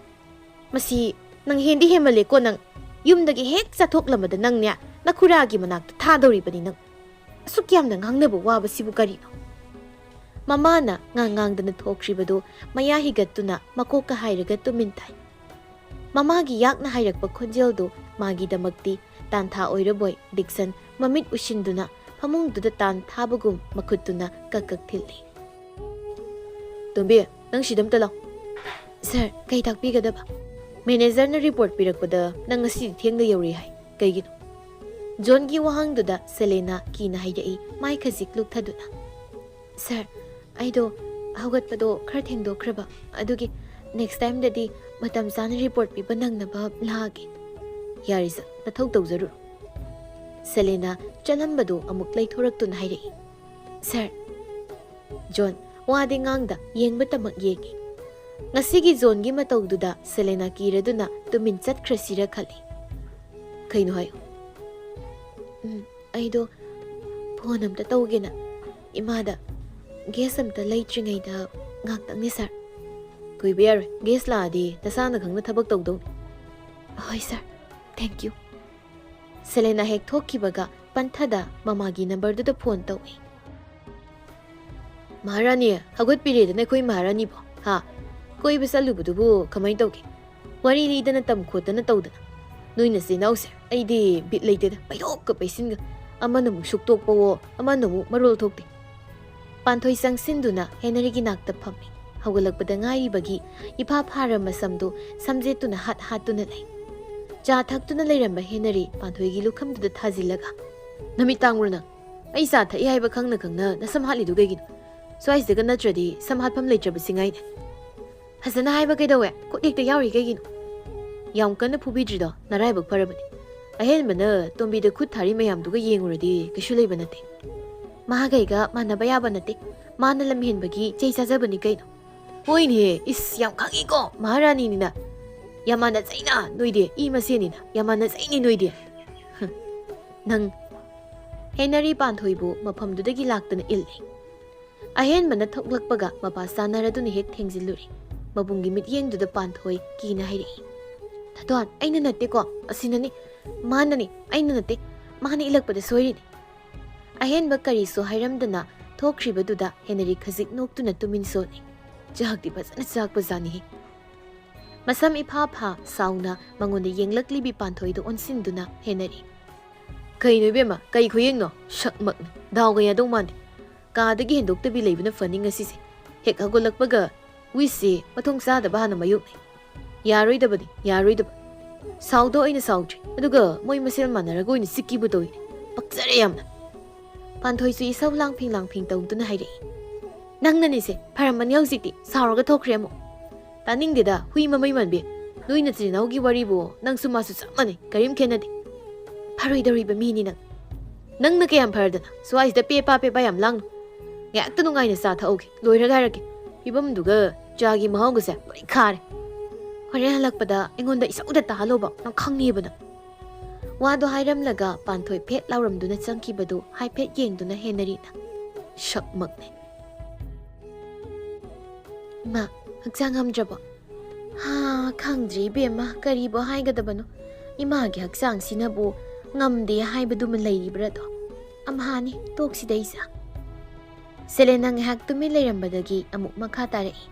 "ꯃꯁꯤ ꯅꯪ ꯍꯦꯟꯗꯤ ꯍꯦꯟꯃꯜꯂꯦꯀꯣ ꯅꯪ꯫ ꯌꯨꯝꯗꯒꯤ ꯍꯦꯛ ꯆꯠꯊꯣꯛꯂꯝꯕꯗ ꯅꯪꯅꯦ ꯅꯈꯨꯔꯥꯒꯤ ꯃꯅꯥꯛꯇ ꯊꯥꯗꯧꯔꯤꯕꯅꯤ ꯅꯪ꯫ ꯑꯁꯨꯛ ꯌꯥꯝꯅ ꯉꯥꯡꯅꯕ ꯋꯥꯕꯁꯤꯕꯨ ꯀꯔꯤꯅꯣ?" ꯃꯃꯥꯅ ꯉꯥꯡ ꯉꯥꯡꯗꯅ ꯊꯣꯛꯈ꯭ꯔꯤꯕꯗꯨ ꯃꯌꯥ ꯍꯤꯒꯠꯇꯨꯅ ꯃꯀꯣꯛꯀ ꯍꯥꯏꯔꯒ ꯇꯨꯃꯤꯟ ꯇꯥꯏ꯫ ꯃꯃꯥꯒꯤ ꯌꯥꯛꯅ ꯍꯥꯏꯔꯛꯄ ꯈꯣꯟꯖꯦꯜꯗꯨ ꯃꯥꯒꯤꯗꯃꯛꯇꯤ ꯇꯥꯟꯊꯥ ꯑꯣꯏꯔꯕꯣꯏ ꯗꯤꯛꯁꯟ ꯃꯃꯤꯠ ꯎꯏꯁꯤꯟꯗꯨꯅ ꯐꯃꯨꯡꯗꯨꯗ ꯇꯥꯟ ꯊꯥꯕꯒꯨꯝ ꯃꯈꯨꯠꯇꯨꯅ ꯀꯛ ꯀꯛ ꯊꯤꯜꯂꯤ꯫ "ꯇꯣꯝꯕꯤ, ꯅꯪ ꯁꯤꯗ ꯑꯝꯇ ꯂꯥꯎ꯫" "ꯁꯥꯔ, ꯀꯩ ꯇꯥꯛꯄꯤꯒꯗꯕ?" "ꯃꯦꯅꯦꯖꯔꯅ ꯔꯤꯄꯣꯔꯠ ꯄꯤꯔꯛꯄꯗ ꯅꯪ ꯉꯁꯤꯗꯤ ꯊꯦꯡꯅ ꯌꯧꯔꯛꯏ ꯍꯥꯏ꯫ ꯀꯩꯒꯤꯅꯣ?" ꯖꯣꯟꯒꯤ ꯋꯥꯍꯪꯗꯨꯗ ꯁꯦꯂꯦꯅꯥ ꯀꯤꯅ ꯍꯥꯏꯔꯛꯏ, ꯃꯥꯏ ꯈꯖꯤꯛ ꯂꯨꯞꯊꯗꯨꯅ꯫ "ꯁꯥꯔ, ꯑꯩꯗꯣ ꯍꯧꯒꯠꯄꯗꯣ ꯈꯔ ꯊꯦꯡꯗꯣꯛꯈ꯭ꯔꯕ, ꯑꯗꯨꯒꯤ ꯅꯦꯛꯁ ꯇꯥꯏꯝꯗꯗꯤ ꯃꯇꯝ ꯆꯥꯅ ꯔꯤꯄꯣꯔꯠ ꯄꯤꯕ ꯅꯪꯅꯕ ꯂꯥꯛꯑꯒꯦ꯫" "ꯌꯥꯔꯦ ꯁꯥꯔ, ꯅꯊꯧ ꯇꯧꯖꯔꯨꯔꯣ꯫" ꯁꯦꯂꯦꯅꯥ ꯆꯠꯂꯝꯕꯗꯨ ꯑꯃꯨꯛ ꯂꯩꯊꯣꯔꯛꯇꯨꯅ ꯍꯥꯏꯔꯛꯏ, "ꯁꯥꯔ꯫" ꯖꯣꯟ ꯋꯥꯗꯤ ꯉꯥꯡꯗ ꯌꯦꯡꯕꯇꯃꯛ ꯌꯦꯡꯉꯤ꯫ ꯉꯁꯤꯒꯤ ꯖꯣꯟꯒꯤ ꯃꯇꯧꯗꯨꯗ ꯁꯦꯂꯦꯅꯥ ꯀꯤꯔꯗꯨꯅ ꯇꯨꯃꯤꯟ ꯆꯠꯈ꯭ꯔꯁꯤꯔ ꯈꯜꯂꯤ꯫ "ꯀꯩꯅꯣ ꯍꯥꯏꯌꯨ꯫" "ꯎꯝ, ꯑꯩꯗꯣ ꯐꯣꯟ ꯑꯝꯇ ꯇꯧꯒꯦꯅ ꯏꯃꯥꯗ꯫ ꯒꯦꯁ ꯑꯝꯇ ꯂꯩꯇ꯭ꯔꯤꯉꯩꯗ ꯉꯥꯛꯇꯪꯅꯦ ꯁꯥꯔ꯫" "ꯀꯨꯏꯕ ꯌꯥꯔꯣꯏ, ꯒꯦꯁ ꯂꯥꯛꯑꯗꯤ ꯅꯁꯥꯅ ꯈꯪꯅ ꯊꯕꯛ ꯇꯧꯗꯧꯅꯤ꯫" "ꯍꯣꯏ ꯁꯥꯔ, ꯊꯦꯡꯛ ꯌꯨ꯫" ꯁꯦꯂꯦꯅꯥ ꯍꯦꯛ ꯊꯣꯛꯈꯤꯕꯒ ꯄꯟꯊꯗ ꯃꯃꯥꯒꯤ ꯅꯝꯕꯔꯗꯨꯗ ꯐꯣꯟ ꯇꯧꯏ꯫ "ꯃꯍꯥꯔꯥꯅꯤ, ꯍꯧꯒꯠꯄꯤꯔꯦꯗꯅ ꯑꯩꯈꯣꯏ ꯃꯍꯥꯔꯥꯅꯤꯕꯣ, ꯍꯥ? ꯀꯣꯏꯕ ꯆꯠꯂꯨꯕꯗꯨꯕꯨ ꯀꯃꯥꯏ ꯇꯧꯒꯦ? ꯋꯥꯔꯤ ꯂꯤꯗꯅ ꯇꯝ ꯈꯣꯠꯇꯅ ꯇꯧꯗꯅ꯫ ꯅꯣꯏ ꯅꯆꯤꯟ ꯅꯅꯥꯎꯁꯦ ꯑꯩꯗꯤ ꯕꯤꯠ ꯂꯩꯇꯦꯗ, ꯄꯩꯊꯣꯛꯀ ꯄꯩꯁꯤꯟꯒ꯫ ꯑꯃꯅ ꯑꯃꯨꯛ ꯁꯨꯛꯇꯣꯛꯄꯋꯣ, ꯑꯃꯅ ꯑꯃꯨꯛ ꯃꯔꯣꯜ ꯊꯣꯛꯇꯦ꯫" ꯄꯥꯟꯊꯣꯏ ꯆꯪꯁꯤꯟꯗꯨꯅ ꯍꯦꯅꯔꯤꯒꯤ ꯅꯥꯛꯇ ꯐꯝꯃꯤ꯫ ꯍꯧꯒꯠꯂꯛꯄꯗ ꯉꯥꯏꯔꯤꯕꯒꯤ ꯏꯐꯥ ꯐꯥꯔ ꯃꯁꯝꯗꯨ ꯁꯝꯖꯦꯠꯇꯨꯅ ꯍꯥꯠ ꯍꯥꯠꯇꯨꯅ ꯂꯩ꯫ ꯆꯥ ꯊꯛꯇꯨꯅ ꯂꯩꯔꯝꯕ ꯍꯦꯅꯔꯤ ꯄꯥꯟꯊꯣꯏꯒꯤ ꯂꯨꯈꯝꯗꯨꯗ ꯊꯥꯖꯤꯜꯂꯒ, "ꯅꯃꯤꯠ ꯇꯥꯡꯕ꯭ꯔꯣ ꯅꯪ? ꯑꯩ ꯆꯥ ꯊꯛꯏ ꯍꯥꯏꯕ ꯈꯪꯅ ꯈꯪꯅ ꯅꯁꯝ ꯍꯥꯠꯂꯤꯗꯨ ꯀꯩꯒꯤꯅꯣ? ꯁ꯭ꯋꯥꯏꯁꯤꯗꯒ ꯅꯠꯇ꯭ꯔꯗꯤ ꯁꯝ ꯍꯥꯠꯐꯝ ꯂꯩꯇ꯭ꯔꯕꯁꯤ ꯉꯥꯏꯅꯦ꯫" "ꯐꯖꯅ ꯍꯥꯏꯕ ꯀꯩꯗꯧꯋꯦ? ꯈꯨꯠ ꯍꯦꯛꯇ ꯌꯥꯎꯔꯤ ꯀꯩꯒꯤꯅꯣ?" "ꯌꯥꯝ ꯀꯟꯅ ꯐꯨꯕꯤꯗ꯭ꯔꯤꯗꯣ ꯅꯔꯥꯏꯕꯛ ꯐꯔꯕꯅꯤ꯫ ꯑꯍꯦꯟꯕꯅ ꯇꯣꯝꯕꯤꯗ ꯈꯨꯠ ꯊꯥꯔꯤ ꯃꯌꯥꯝꯗꯨꯒ ꯌꯦꯡꯉꯨꯔꯗꯤ ꯀꯩꯁꯨ ꯂꯩꯕ ꯅꯠꯇꯦ꯫" "ꯃꯥꯒꯩꯒ ꯃꯥꯟꯅꯕ ꯌꯥꯕ ꯅꯠꯇꯦ꯫ ꯃꯥꯅ ꯂꯝꯍꯦꯟꯕꯒꯤ ꯆꯩ ꯆꯥꯖꯕꯅꯤ ꯀꯩꯅꯣ꯫" "ꯍꯣꯏꯅꯦꯍꯦ, ꯏꯁ, ꯌꯥꯝ ꯈꯪꯉꯤꯀꯣ, ꯃꯍꯥꯔꯥꯅꯤꯅꯤꯅ꯫ ꯌꯥꯝ ꯃꯥꯟꯅꯖꯩꯅ ꯅꯣꯏꯗꯤ, ꯏ ꯃꯁꯦꯟꯅꯤꯅ, ꯌꯥꯝ ꯃꯥꯟꯅꯖꯩꯅꯦ ꯅꯣꯏꯗꯤ꯫" "ꯍꯝ, ꯅꯪ꯫" ꯍꯦꯅꯔꯤ ꯄꯥꯟꯊꯣꯏꯕꯨ ꯃꯐꯝꯗꯨꯗꯒꯤ ꯂꯥꯛꯇꯨꯅ ꯏꯜꯂꯤ꯫ ꯑꯍꯦꯟꯕꯅ ꯊꯣꯛꯂꯛꯄꯒ ꯃꯄꯥ ꯆꯥꯅꯔꯗꯨꯅ ꯍꯦꯛ ꯊꯦꯡꯖꯤꯜꯂꯨꯔꯦ꯫ ꯃꯕꯨꯡꯒꯤ ꯃꯤꯠꯌꯦꯡꯗꯨꯗ ꯄꯥꯟꯊꯣꯏ ꯀꯤꯅ ꯍꯥꯏꯔꯛꯏ, "ꯊꯥꯗꯣꯟ, ꯑꯩꯅ ꯅꯠꯇꯦꯀꯣ, ꯑꯁꯤꯅꯅꯤ꯫ ꯃꯥꯅꯅꯤ, ꯑꯩꯅ ꯅꯠꯇꯦ꯫ ꯃꯥꯅ ꯏꯜꯂꯛꯄꯗ ꯁꯣꯏꯔꯤꯅꯤ꯫" ꯑꯍꯦꯟꯕ ꯀꯔꯤꯁꯨ ꯍꯥꯏꯔꯝꯗꯅ ꯊꯣꯛꯈ꯭ꯔꯤꯕꯗꯨꯗ ꯍꯦꯅꯔꯤ ꯈꯖꯤꯛ ꯅꯣꯛꯇꯨꯅ ꯇꯨꯃꯤꯟ ꯁꯣꯜꯂꯤ꯫ ꯆꯥꯛꯇꯤ ꯐꯖꯅ ꯆꯥꯛꯄꯖꯥꯠꯅꯤꯍꯦ꯫ ꯃꯁꯝ ꯏꯐꯥ ꯐꯥ ꯁꯥꯎꯅ ꯃꯉꯣꯟꯗ ꯌꯦꯡꯂꯛꯂꯤꯕꯤ ꯄꯥꯟꯊꯣꯏꯗ ꯑꯣꯟꯁꯤꯟꯗꯨꯅ ꯍꯦꯅꯔꯤ, "ꯀꯩꯅꯣ ꯏꯕꯦꯝꯃ, ꯀꯩ ꯈꯨꯌꯦꯡꯅꯣ? ꯁꯛꯃꯛꯅ ꯗꯥꯎꯒ ꯌꯥꯗꯧ ꯃꯥꯟꯗꯦ꯫ ꯀꯥꯗꯒꯤ ꯍꯦꯟꯗꯣꯛꯇꯕꯤ ꯂꯩꯕꯅ ꯐꯅꯤ ꯉꯁꯤꯁꯦ꯫ ꯍꯦꯛ ꯍꯧꯒꯠꯂꯛꯄꯒ ꯋꯤꯁꯁꯤ ꯃꯊꯣꯡ ꯆꯥꯗꯕ ꯍꯥꯟꯅ ꯃꯥꯌꯣꯛꯅꯩ꯫ ꯌꯥꯔꯣꯏꯗꯕꯅꯤ, ꯌꯥꯔꯣꯏꯗꯕ꯫ ꯁꯥꯎꯗꯣ ꯑꯩꯅ ꯁꯥꯎꯗ꯭ꯔꯤ, ꯑꯗꯨꯒ ꯃꯣꯏ ꯃꯁꯦꯜ ꯃꯥꯟꯅꯔꯒ ꯑꯣꯏꯅ ꯆꯤꯛꯀꯤꯕꯨ ꯇꯧꯏꯅꯦ꯫ ꯄꯛꯆꯔꯦ ꯌꯥꯝꯅ꯫ ꯄꯥꯟꯊꯣꯏꯁꯨ ꯏꯁꯧ ꯂꯥꯡꯐꯤꯡ ꯂꯥꯡꯐꯤꯡ ꯇꯧꯗꯨꯅ ꯍꯥꯏꯔꯛꯏ꯫ "ꯅꯪꯅꯅꯤꯁꯦ, ꯐꯔꯝꯃꯅꯤ ꯍꯧꯖꯤꯛꯇꯤ, ꯁꯥꯎꯔꯒ ꯊꯣꯛꯈ꯭ꯔꯦ ꯑꯃꯨꯛ꯫ ꯇꯥꯅꯤꯡꯗꯦꯗ, ꯍꯨꯏ ꯃꯃꯩ ꯃꯥꯟꯕꯤ꯫ ꯅꯣꯏ ꯅꯆꯤꯟ ꯅꯅꯥꯎꯒꯤ ꯋꯥꯔꯤꯕꯨ ꯅꯪꯁꯨ ꯃꯥꯁꯨ ꯆꯞ ꯃꯥꯟꯅꯩ, ꯀꯔꯤꯝ ꯈꯦꯠꯅꯗꯦ꯫ ꯐꯔꯣꯏꯗꯧꯔꯤꯕ ꯃꯤꯅꯤ ꯅꯪ꯫ ꯅꯪꯅ ꯀꯌꯥꯝ ꯐꯔꯗꯅ, ꯁ꯭ꯋꯥꯏꯁꯤꯗ ꯄꯦ ꯄꯥ ꯄꯦ ꯄꯥ ꯌꯥꯝ ꯂꯥꯡꯅꯨ꯫ ꯉꯥꯏꯍꯥꯛꯇ ꯅꯨꯡꯉꯥꯏꯅ ꯆꯥ ꯊꯛꯍꯧꯒꯦ, ꯂꯣꯏꯔꯒ ꯍꯥꯏꯔꯛꯀꯦ꯫ ꯐꯤꯕꯝꯗꯨꯒ ꯆꯥꯒꯤ ꯃꯍꯥꯎꯒꯁꯦ ꯂꯣꯏ ꯈꯥꯔꯦ꯫ ꯍꯣꯔꯦꯟ ꯍꯜꯂꯛꯄꯗ ꯑꯩꯉꯣꯟꯗ ꯏꯁꯧꯗ ꯇꯥꯍꯜꯂꯣꯕ, ꯅꯪ ꯈꯪꯉꯤꯕ ꯅꯪ꯫" ꯋꯥꯗꯣ ꯍꯥꯏꯔꯝꯂꯒ ꯄꯥꯟꯊꯣꯏ ꯐꯦꯠ ꯂꯥꯎꯔꯝꯗꯨꯅ ꯆꯪꯈꯤꯕꯗꯨ ꯍꯥꯏꯐꯦꯠ ꯌꯦꯡꯗꯨꯅ ꯍꯦꯟꯅꯔꯤꯅ ꯁꯛꯃꯛꯅꯦ꯫ "ꯏꯃꯥ, ꯍꯛꯆꯥꯡ ꯉꯝꯗ꯭ꯔꯕꯣ?" "ꯍꯥ, ꯈꯪꯗ꯭ꯔꯦ ꯏꯕꯦꯝꯃ, ꯀꯔꯤꯕꯨ ꯍꯥꯏꯒꯗꯕꯅꯣ꯫ ꯏꯃꯥꯒꯤ ꯍꯛꯆꯥꯡꯁꯤꯅꯕꯨ ꯉꯝꯗꯦ ꯍꯥꯏꯕꯗꯨꯃ ꯂꯩꯔꯤꯕ꯭ꯔꯥꯗꯣ꯫ ꯑꯝꯍꯥꯅꯤ, ꯇꯣꯛꯁꯤꯗ ꯏꯆꯥ꯫" ꯁꯦꯂꯦꯅ ꯉꯥꯏꯍꯥꯛ ꯇꯨꯃꯤꯟ ꯂꯩꯔꯝꯕꯗꯒꯤ ꯑꯃꯨꯛ ꯃꯈꯥ ꯇꯥꯔꯛꯏ꯫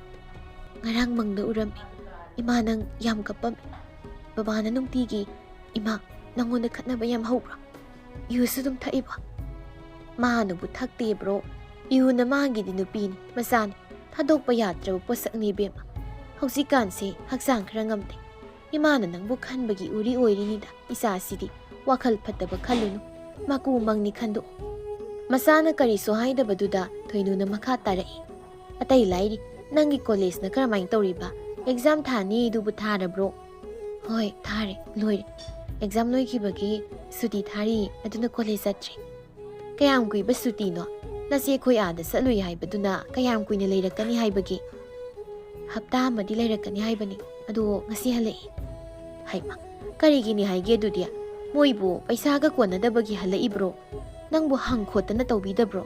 "ꯉꯔꯥꯡ ꯃꯪꯗ ꯎꯔꯝꯃꯤ꯫ ꯏꯃꯥ ꯅꯪ ꯌꯥꯝ ꯀꯞꯄꯝꯃꯤ꯫ ꯕꯕꯥꯅ ꯅꯨꯡꯇꯤꯒꯤ, 'ꯏꯃꯥ, ꯅꯪꯉꯣꯟꯗ ꯈꯠꯅꯕ ꯌꯥꯝ ꯍꯧꯕ꯭ꯔꯣ? ꯌꯨꯁꯨ ꯑꯗꯨꯝ ꯊꯛꯏꯕ?' ꯃꯥꯅꯕꯨ ꯊꯛꯇꯦꯕ꯭ꯔꯣ? ꯌꯨꯅ ꯃꯥꯒꯤꯗꯤ ꯅꯨꯄꯤꯅꯤ, ꯃꯆꯥꯅꯤ꯫ ꯊꯥꯗꯣꯛꯄ ꯌꯥꯗ꯭ꯔꯕ ꯄꯣꯠꯁꯛꯅꯤ ꯏꯕꯦꯝꯃ꯫ ꯍꯧꯖꯤꯛꯀꯥꯟꯁꯦ ꯍꯛꯆꯥꯡ ꯈꯔ ꯉꯝꯗꯦ꯫ ꯏꯃꯥꯅ ꯅꯪꯕꯨ ꯈꯟꯕꯒꯤ ꯎꯔꯤ ꯑꯣꯏꯔꯤꯅꯤꯗ, ꯏꯆꯥꯁꯤꯗꯤ꯫ ꯋꯥꯈꯜ ꯐꯠꯇꯕ ꯈꯜꯂꯨꯅꯨ꯫ ꯃꯀꯨ ꯃꯪꯅꯤ ꯈꯟꯗꯣꯛꯎ꯫" ꯃꯆꯥꯅ ꯀꯔꯤꯁꯨ ꯍꯥꯏꯗꯕꯗꯨꯗ ꯊꯣꯏꯅꯨꯅ ꯃꯈꯥ ꯇꯥꯔꯛꯏ꯫ "ꯑꯇꯩ ꯂꯥꯏꯔꯤ, ꯅꯪꯒꯤ ꯀꯣꯂꯦꯖꯅ ꯀꯔꯝꯍꯥꯏꯅ ꯇꯧꯔꯤꯕ? ꯑꯦꯛꯖꯥꯝ ꯊꯥꯅꯤ ꯑꯗꯨꯕꯨ ꯊꯥꯔꯕ꯭ꯔꯣ?" "ꯍꯣꯏ, ꯊꯥꯔꯦ, ꯂꯣꯏꯔꯦ꯫ ꯑꯦꯛꯖꯥꯝ ꯂꯣꯏꯈꯤꯕꯒꯤ ꯁꯨꯇꯤ ꯊꯥꯔꯤ, ꯑꯗꯨꯅ ꯀꯣꯂꯦꯖ ꯆꯠꯇ꯭ꯔꯤ꯫" "ꯀꯌꯥꯝ ꯀꯨꯏꯕ ꯁꯨꯇꯤꯅꯣ? ꯅꯆꯦ ꯑꯩꯈꯣꯏ ꯑꯥꯗ ꯆꯠꯂꯨꯏ ꯍꯥꯏꯕꯗꯨꯅ ꯀꯌꯥꯝ ꯀꯨꯏꯅ ꯂꯩꯔꯛꯀꯅꯤ ꯍꯥꯏꯕꯒꯦ?" "ꯍꯞꯇꯥ ꯑꯃꯗꯤ ꯂꯩꯔꯛꯀꯅꯤ ꯍꯥꯏꯕꯅꯤ, ꯑꯗꯣ ꯉꯁꯤ ꯍꯜꯂꯛꯏ꯫" "ꯍꯩꯃ, ꯀꯔꯤꯒꯤꯅꯤ ꯍꯥꯏꯒꯦ ꯑꯗꯨꯗꯤ? ꯃꯣꯏꯕꯨ ꯄꯩꯁꯥꯒ ꯀꯣꯟꯅꯗꯕꯒꯤ ꯍꯜꯂꯛꯏꯕ꯭ꯔꯣ? ꯅꯪꯕꯨ ꯍꯪ ꯈꯣꯠꯇꯅ ꯇꯧꯕꯤꯗꯕ꯭ꯔꯣ?"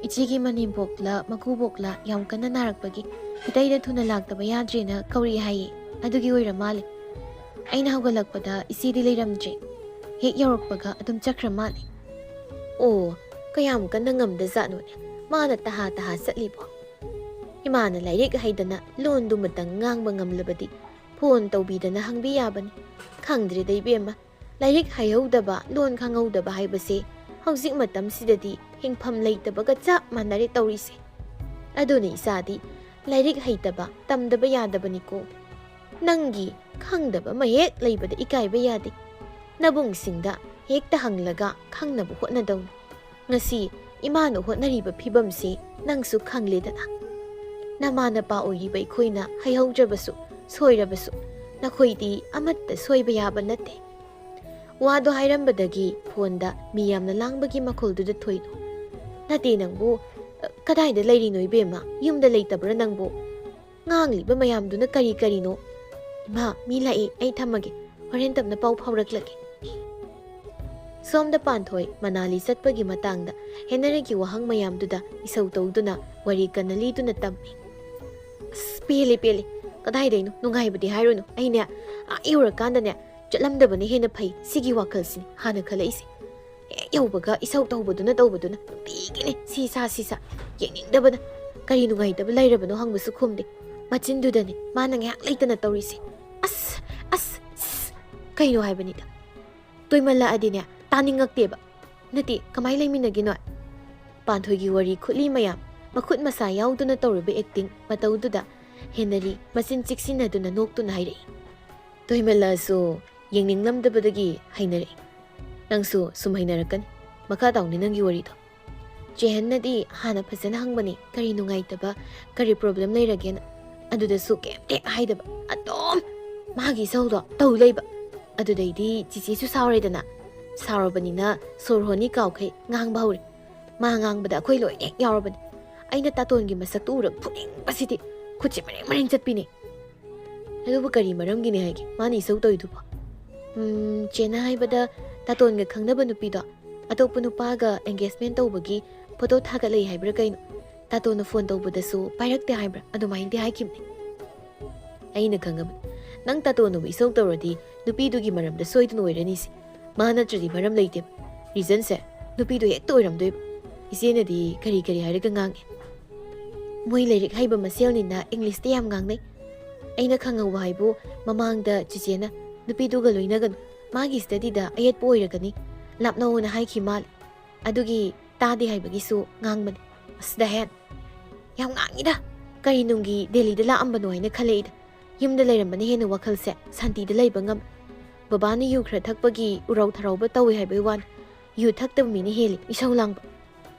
"ꯏꯆꯦꯒꯤ ꯃꯅꯦꯝꯕꯣꯛꯂ ꯃꯀꯨꯕꯣꯛꯂ ꯌꯥꯝ ꯀꯟꯅ ꯅꯥꯔꯛꯄꯒꯤ ꯏꯇꯩꯗ ꯊꯨꯅ ꯂꯥꯛꯇꯕ ꯌꯥꯗ꯭ꯔꯦꯅ ꯀꯧꯔꯛꯏ ꯍꯥꯏꯌꯦ, ꯑꯗꯨꯒꯤ ꯑꯣꯏꯔ ꯃꯥꯜꯂꯦ꯫ ꯑꯩꯅ ꯍꯧꯒꯠꯂꯛꯄꯗ ꯏꯆꯦꯗꯤ ꯂꯩꯔꯝꯗ꯭ꯔꯦ꯫ ꯍꯦꯛ ꯌꯧꯔꯛꯄꯒ ꯑꯗꯨꯝ ꯆꯠꯈ꯭ꯔ ꯃꯥꯜꯂꯦ꯫" "ꯑꯣ, ꯀꯌꯥꯝ ꯀꯟꯅ ꯉꯝꯗꯖꯥꯠꯅꯣꯅꯦ ꯃꯥꯅ ꯇꯍꯥ ꯇꯍꯥ ꯆꯠꯂꯤꯕꯣ? ꯏꯃꯥꯅ ꯂꯥꯏꯔꯤꯛ ꯍꯩꯗꯅ ꯂꯣꯟꯗꯨꯃꯇꯪ ꯉꯥꯡꯕ ꯉꯝꯂꯕꯗꯤ ꯐꯣꯟ ꯇꯧꯕꯤꯗꯅ ꯍꯪꯕꯤ ꯌꯥꯕꯅꯤ꯫ ꯈꯪꯗ꯭ꯔꯦꯗ ꯏꯕꯦꯝꯃ, ꯂꯥꯏꯔꯤꯛ ꯍꯩꯍꯧꯗꯕ, ꯂꯣꯟ ꯈꯪꯍꯧꯗꯕ ꯍꯥꯏꯕꯁꯦ ꯍꯧꯖꯤꯛ ꯃꯇꯝꯁꯤꯗꯗꯤ ꯍꯤꯡꯐꯝ ꯂꯩꯇꯕꯒ ꯆꯞ ꯃꯥꯟꯅꯔꯦ ꯇꯧꯔꯤꯁꯦ꯫" ꯑꯗꯨꯅ ꯏꯆꯥꯗꯤ ꯂꯥꯏꯔꯤꯛ ꯍꯩꯇꯕ, ꯇꯝꯗꯕ ꯌꯥꯗꯕꯅꯤꯀꯣ꯫ ꯅꯪꯒꯤ ꯈꯪꯗꯕ ꯑꯃ ꯍꯦꯛ ꯂꯩꯕꯗ ꯏꯀꯥꯏꯕ ꯌꯥꯗꯦ꯫ ꯅꯕꯨꯡꯁꯤꯡꯗ ꯍꯦꯛꯇ ꯍꯪꯂꯒ ꯈꯪꯅꯕ ꯍꯣꯠꯅꯗꯧꯅꯤ꯫ ꯉꯁꯤ ꯏꯃꯥꯅ ꯍꯣꯠꯅꯔꯤꯕ ꯐꯤꯕꯝꯁꯤ ꯅꯪꯁꯨ ꯈꯪꯂꯦꯗꯅ꯫ ꯅꯃꯥ ꯅꯄꯥ ꯑꯣꯏꯔꯤꯕ ꯑꯩꯈꯣꯏꯅ ꯍꯩꯍꯧꯗ꯭ꯔꯕꯁꯨ, ꯁꯣꯏꯔꯕꯁꯨ, ꯅꯈꯣꯏꯗꯤ ꯑꯃꯠꯇ ꯁꯣꯏꯕ ꯌꯥꯕ ꯅꯠꯇꯦ꯫ ꯋꯥꯗꯣ ꯍꯥꯏꯔꯝꯕꯗꯒꯤ ꯐꯣꯟꯗ ꯃꯤ ꯌꯥꯝꯅ ꯂꯥꯡꯕꯒꯤ ꯃꯈꯣꯜꯗꯨꯗ ꯊꯣꯏꯅꯨ꯫ "ꯅꯠꯇꯦ ꯅꯪꯕꯨ, ꯑ, ꯀꯗꯥꯏꯗ ꯂꯩꯔꯤꯅꯣ ꯏꯕꯦꯝꯃ? ꯌꯨꯝꯗ ꯂꯩꯇꯕ꯭ꯔꯥ ꯅꯪꯕꯨ? ꯉꯥꯡꯂꯤꯕ ꯃꯌꯥꯝꯗꯨꯅ ꯀꯔꯤ ꯀꯔꯤꯅꯣ? ꯏꯃꯥ, ꯃꯤ ꯂꯥꯛꯑꯦ, ꯑꯩ ꯊꯝꯃꯒꯦ, ꯍꯣꯔꯦꯟ ꯇꯞꯅ ꯄꯥꯎ ꯐꯥꯎꯔꯛꯂꯒꯦ꯫" ꯁꯣꯝꯗ ꯄꯥꯟꯊꯣꯏ ꯃꯅꯥꯂꯤ ꯆꯠꯄꯒꯤ ꯃꯇꯥꯡꯗ ꯍꯦꯅꯔꯤꯒꯤ ꯋꯥꯍꯪ ꯃꯌꯥꯝꯗꯨꯗ ꯏꯁꯧ ꯇꯧꯗꯨꯅ ꯋꯥꯔꯤ ꯀꯟꯅ ꯂꯤꯗꯨꯅ ꯇꯝꯃꯤ꯫ "ꯑꯁ, ꯄꯦꯜꯂꯦ, ꯄꯦꯜꯂꯦ꯫ ꯀꯗꯥꯏꯗꯩꯅꯣ? ꯅꯨꯡꯉꯥꯏꯕꯗꯤ ꯍꯥꯏꯔꯨꯅꯨ꯫ ꯑꯩꯅꯦ, ꯑꯥ ꯌꯧꯔꯀꯥꯟꯗꯅꯦ, ꯆꯠꯂꯝꯗꯕꯅ ꯍꯦꯟꯅ ꯐꯩ꯫ ꯁꯤꯒꯤ ꯋꯥꯈꯜꯁꯤꯅꯤ ꯍꯥꯟꯅ ꯈꯜꯂꯛꯏꯁꯦ꯫ ꯍꯦꯛ ꯌꯧꯕꯒ ꯏꯁꯧ ꯇꯧꯕꯗꯨꯅ, ꯇꯧꯕꯗꯨꯅ ꯅꯨꯡꯇꯤꯒꯤꯅꯦ ꯁꯤ ꯁꯥ, ꯁꯤ ꯁꯥ꯫ ꯌꯦꯡꯅꯤꯡꯗꯕꯅ꯫ ꯀꯔꯤ ꯅꯨꯡꯉꯥꯏꯇꯕ ꯂꯩꯔꯕꯅꯣ ꯍꯪꯕꯁꯨ ꯈꯨꯝꯗꯦ꯫ ꯃꯆꯤꯟꯗꯨꯗꯅꯦ ꯃꯥꯅ ꯉꯥꯏꯍꯥꯛ ꯂꯩꯇꯅ ꯇꯧꯔꯤꯁꯦ꯫ ꯑꯁ, ꯑꯁ, ꯁꯁ꯫ ꯀꯩꯅꯣ ꯍꯥꯏꯕꯅꯤꯗ꯫ ꯇꯣꯏꯃꯜꯂꯛꯑꯗꯤꯅꯦ ꯇꯥꯅꯤꯡꯉꯛꯇꯦꯕ꯫ ꯅꯠꯇꯦ, ꯀꯃꯥꯏ ꯂꯩꯃꯤꯟꯅꯒꯦ ꯅꯣꯏ?" ꯄꯥꯟꯊꯣꯏꯒꯤ ꯋꯥꯔꯤ ꯈꯨꯠꯂꯤ ꯃꯌꯥꯝ, ꯃꯈꯨꯠ ꯃꯁꯥ ꯌꯥꯎꯗꯨꯅ ꯇꯧꯔꯤꯕ ꯑꯦꯛꯇꯤꯡ ꯃꯇꯧꯗꯨꯗ ꯍꯦꯅꯔꯤ ꯃꯆꯤꯟ ꯆꯤꯛꯁꯤꯟꯅꯗꯨꯅ ꯅꯣꯛꯇꯨꯅ ꯍꯥꯏꯔꯛꯏ꯫ "ꯇꯣꯏꯃꯜꯂꯛꯑꯁꯨ ꯌꯦꯡꯅꯤꯡꯂꯝꯗꯕꯗꯒꯤ ꯍꯩꯅꯔꯛꯏ꯫ ꯅꯪꯁꯨ ꯁꯨꯝ ꯍꯩꯅꯔꯛꯀꯅꯤ꯫ ꯃꯈꯥ ꯇꯥꯎꯅꯦ ꯅꯪꯒꯤ ꯋꯥꯔꯤꯗꯣ꯫" ꯆꯦꯍꯟꯅꯗꯤ ꯍꯥꯟꯅ ꯐꯖꯅ ꯍꯪꯕꯅꯤ, ꯀꯔꯤ ꯅꯨꯡꯉꯥꯏꯇꯕ, ꯀꯔꯤ ꯄ꯭ꯔꯣꯕ꯭ꯂꯦꯝ ꯂꯩꯔꯒꯦꯅ꯫ ꯑꯗꯨꯗꯁꯨ ꯀꯩꯝꯇ ꯍꯦꯛ ꯍꯥꯏꯗꯕ, ꯑꯗꯨꯝ ꯃꯥꯒꯤ ꯏꯁꯧꯗꯣ ꯇꯧ ꯂꯩꯕ꯫ ꯑꯗꯨꯗꯩꯗꯤ ꯆꯤꯆꯦꯁꯨ ꯁꯥꯎꯔꯦꯗꯅ꯫ ꯁꯥꯎꯔꯕꯅꯤꯅ ꯁꯣꯔ ꯍꯣꯟꯅꯤ ꯀꯥꯎꯈꯩ ꯉꯥꯡꯕ ꯍꯧꯔꯦ꯫ ꯃꯥ ꯉꯥꯡꯕꯗ ꯑꯩꯈꯣꯏ ꯂꯣꯏꯅ ꯍꯦꯛ ꯌꯥꯎꯔꯕꯅꯤ꯫ ꯑꯩꯅ ꯇꯥꯇꯣꯟꯒꯤ ꯃꯁꯛꯇꯨ ꯎꯔꯒ ꯐꯨꯅꯤꯡꯕꯁꯤꯗꯤ ꯈꯨꯠꯁꯦ ꯃꯔꯦꯡ ꯃꯔꯦꯡ ꯆꯠꯄꯤꯅꯦ꯫ ꯑꯗꯨꯕꯨ ꯀꯔꯤ ꯃꯔꯝꯒꯤꯅꯤ ꯍꯥꯏꯒꯦ ꯃꯥꯅ ꯏꯁꯧ ꯇꯧꯔꯤꯗꯨꯕꯣ? ꯎꯝ, ꯆꯦꯅ ꯍꯥꯏꯕꯗ ꯇꯥꯇꯣꯟꯒ ꯈꯪꯅꯕ ꯅꯨꯄꯤꯗꯣ ꯑꯇꯣꯞꯄ ꯅꯨꯄꯥꯒ ꯑꯦꯡꯒꯦꯖꯃꯦꯟ ꯇꯧꯕꯒꯤ ꯐꯣꯇꯣ ꯊꯥꯒꯠꯂꯛꯏ ꯍꯥꯏꯕ꯭ꯔꯥ ꯀꯩꯅꯣ? ꯇꯥꯇꯣꯟꯅ ꯐꯣꯟ ꯇꯧꯕꯗꯁꯨ ꯄꯥꯏꯔꯛꯇꯦ ꯍꯥꯏꯕ꯭ꯔꯥ? ꯑꯗꯨꯃꯥꯏꯅꯗꯤ ꯍꯥꯏꯈꯤꯕꯅꯦ꯫ ꯑꯩꯅ ꯈꯪꯉꯕꯅꯤ꯫ ꯅꯪ ꯇꯥꯇꯣꯟꯅꯕꯨ ꯏꯁꯧ ꯇꯧꯔꯗꯤ ꯅꯨꯄꯤꯗꯨꯒꯤ ꯃꯔꯝꯗ ꯁꯣꯏꯗꯅ ꯑꯣꯏꯔꯅꯤꯁꯦ꯫ ꯃꯥ ꯅꯠꯇ꯭ꯔꯗꯤ ꯃꯔꯝ ꯂꯩꯇꯦꯕ꯫ ꯔꯤꯖꯟꯁꯦ ꯅꯨꯄꯤꯗꯣ ꯍꯦꯛꯇ ꯑꯣꯏꯔꯝꯗꯣꯏꯕ꯫ ꯏꯆꯦꯅꯗꯤ ꯀꯔꯤ ꯀꯔꯤ ꯍꯥꯏꯔꯒ ꯉꯥꯡꯉꯦ꯫ ꯃꯣꯏ ꯂꯥꯏꯔꯤꯛ ꯍꯩꯕ ꯃꯁꯦꯜꯅꯤꯅ ꯏꯪꯂꯤꯁꯇ ꯌꯥꯝ ꯉꯥꯡꯅꯩ꯫ ꯑꯩꯅ ꯈꯪꯍꯧꯕ ꯍꯥꯏꯕꯨ ꯃꯃꯥꯡꯗ ꯆꯤꯆꯦꯅ ꯅꯨꯄꯤꯗꯨꯒ ꯂꯣꯏꯅꯒꯅꯨ, ꯃꯥꯒꯤ ꯁ꯭ꯇꯗꯤꯗ ꯑꯌꯦꯠꯄ ꯑꯣꯏꯔꯒꯅꯤ, ꯂꯥꯞꯅꯧꯅ ꯍꯥꯏꯈꯤ ꯃꯥꯜꯂꯦ꯫ ꯑꯗꯨꯒꯤ ꯇꯥꯗꯦ ꯍꯥꯏꯕꯒꯤꯁꯨ ꯉꯥꯡꯕꯅꯤ꯫ ꯑꯁ ꯗꯍꯦꯟ! "ꯌꯥꯝ ꯉꯥꯡꯉꯤꯗ꯫ ꯀꯔꯤ ꯅꯨꯡꯒꯤ ꯗꯦꯜꯂꯤꯗ ꯂꯥꯛꯑꯝꯕꯅꯣ ꯍꯥꯏꯅ ꯈꯜꯂꯛꯏꯗ꯫ ꯌꯨꯝꯗ ꯂꯩꯔꯝꯕꯅ ꯍꯦꯟꯅ ꯋꯥꯈꯜꯁꯦ ꯁꯥꯟꯇꯤꯗ ꯂꯩꯕ ꯉꯝꯃꯤ꯫ ꯕꯕꯥꯅ ꯌꯨ ꯈꯔ ꯊꯛꯄꯒꯤ ꯎꯔꯥꯎ ꯊꯔꯥꯎꯕ ꯇꯧꯏ ꯍꯥꯏꯕꯒꯤ ꯋꯥꯅꯤ꯫ ꯌꯨ ꯊꯛꯇꯕ ꯃꯤꯅ ꯍꯦꯜꯂꯤ ꯏꯁꯧ ꯂꯥꯡꯕ"꯫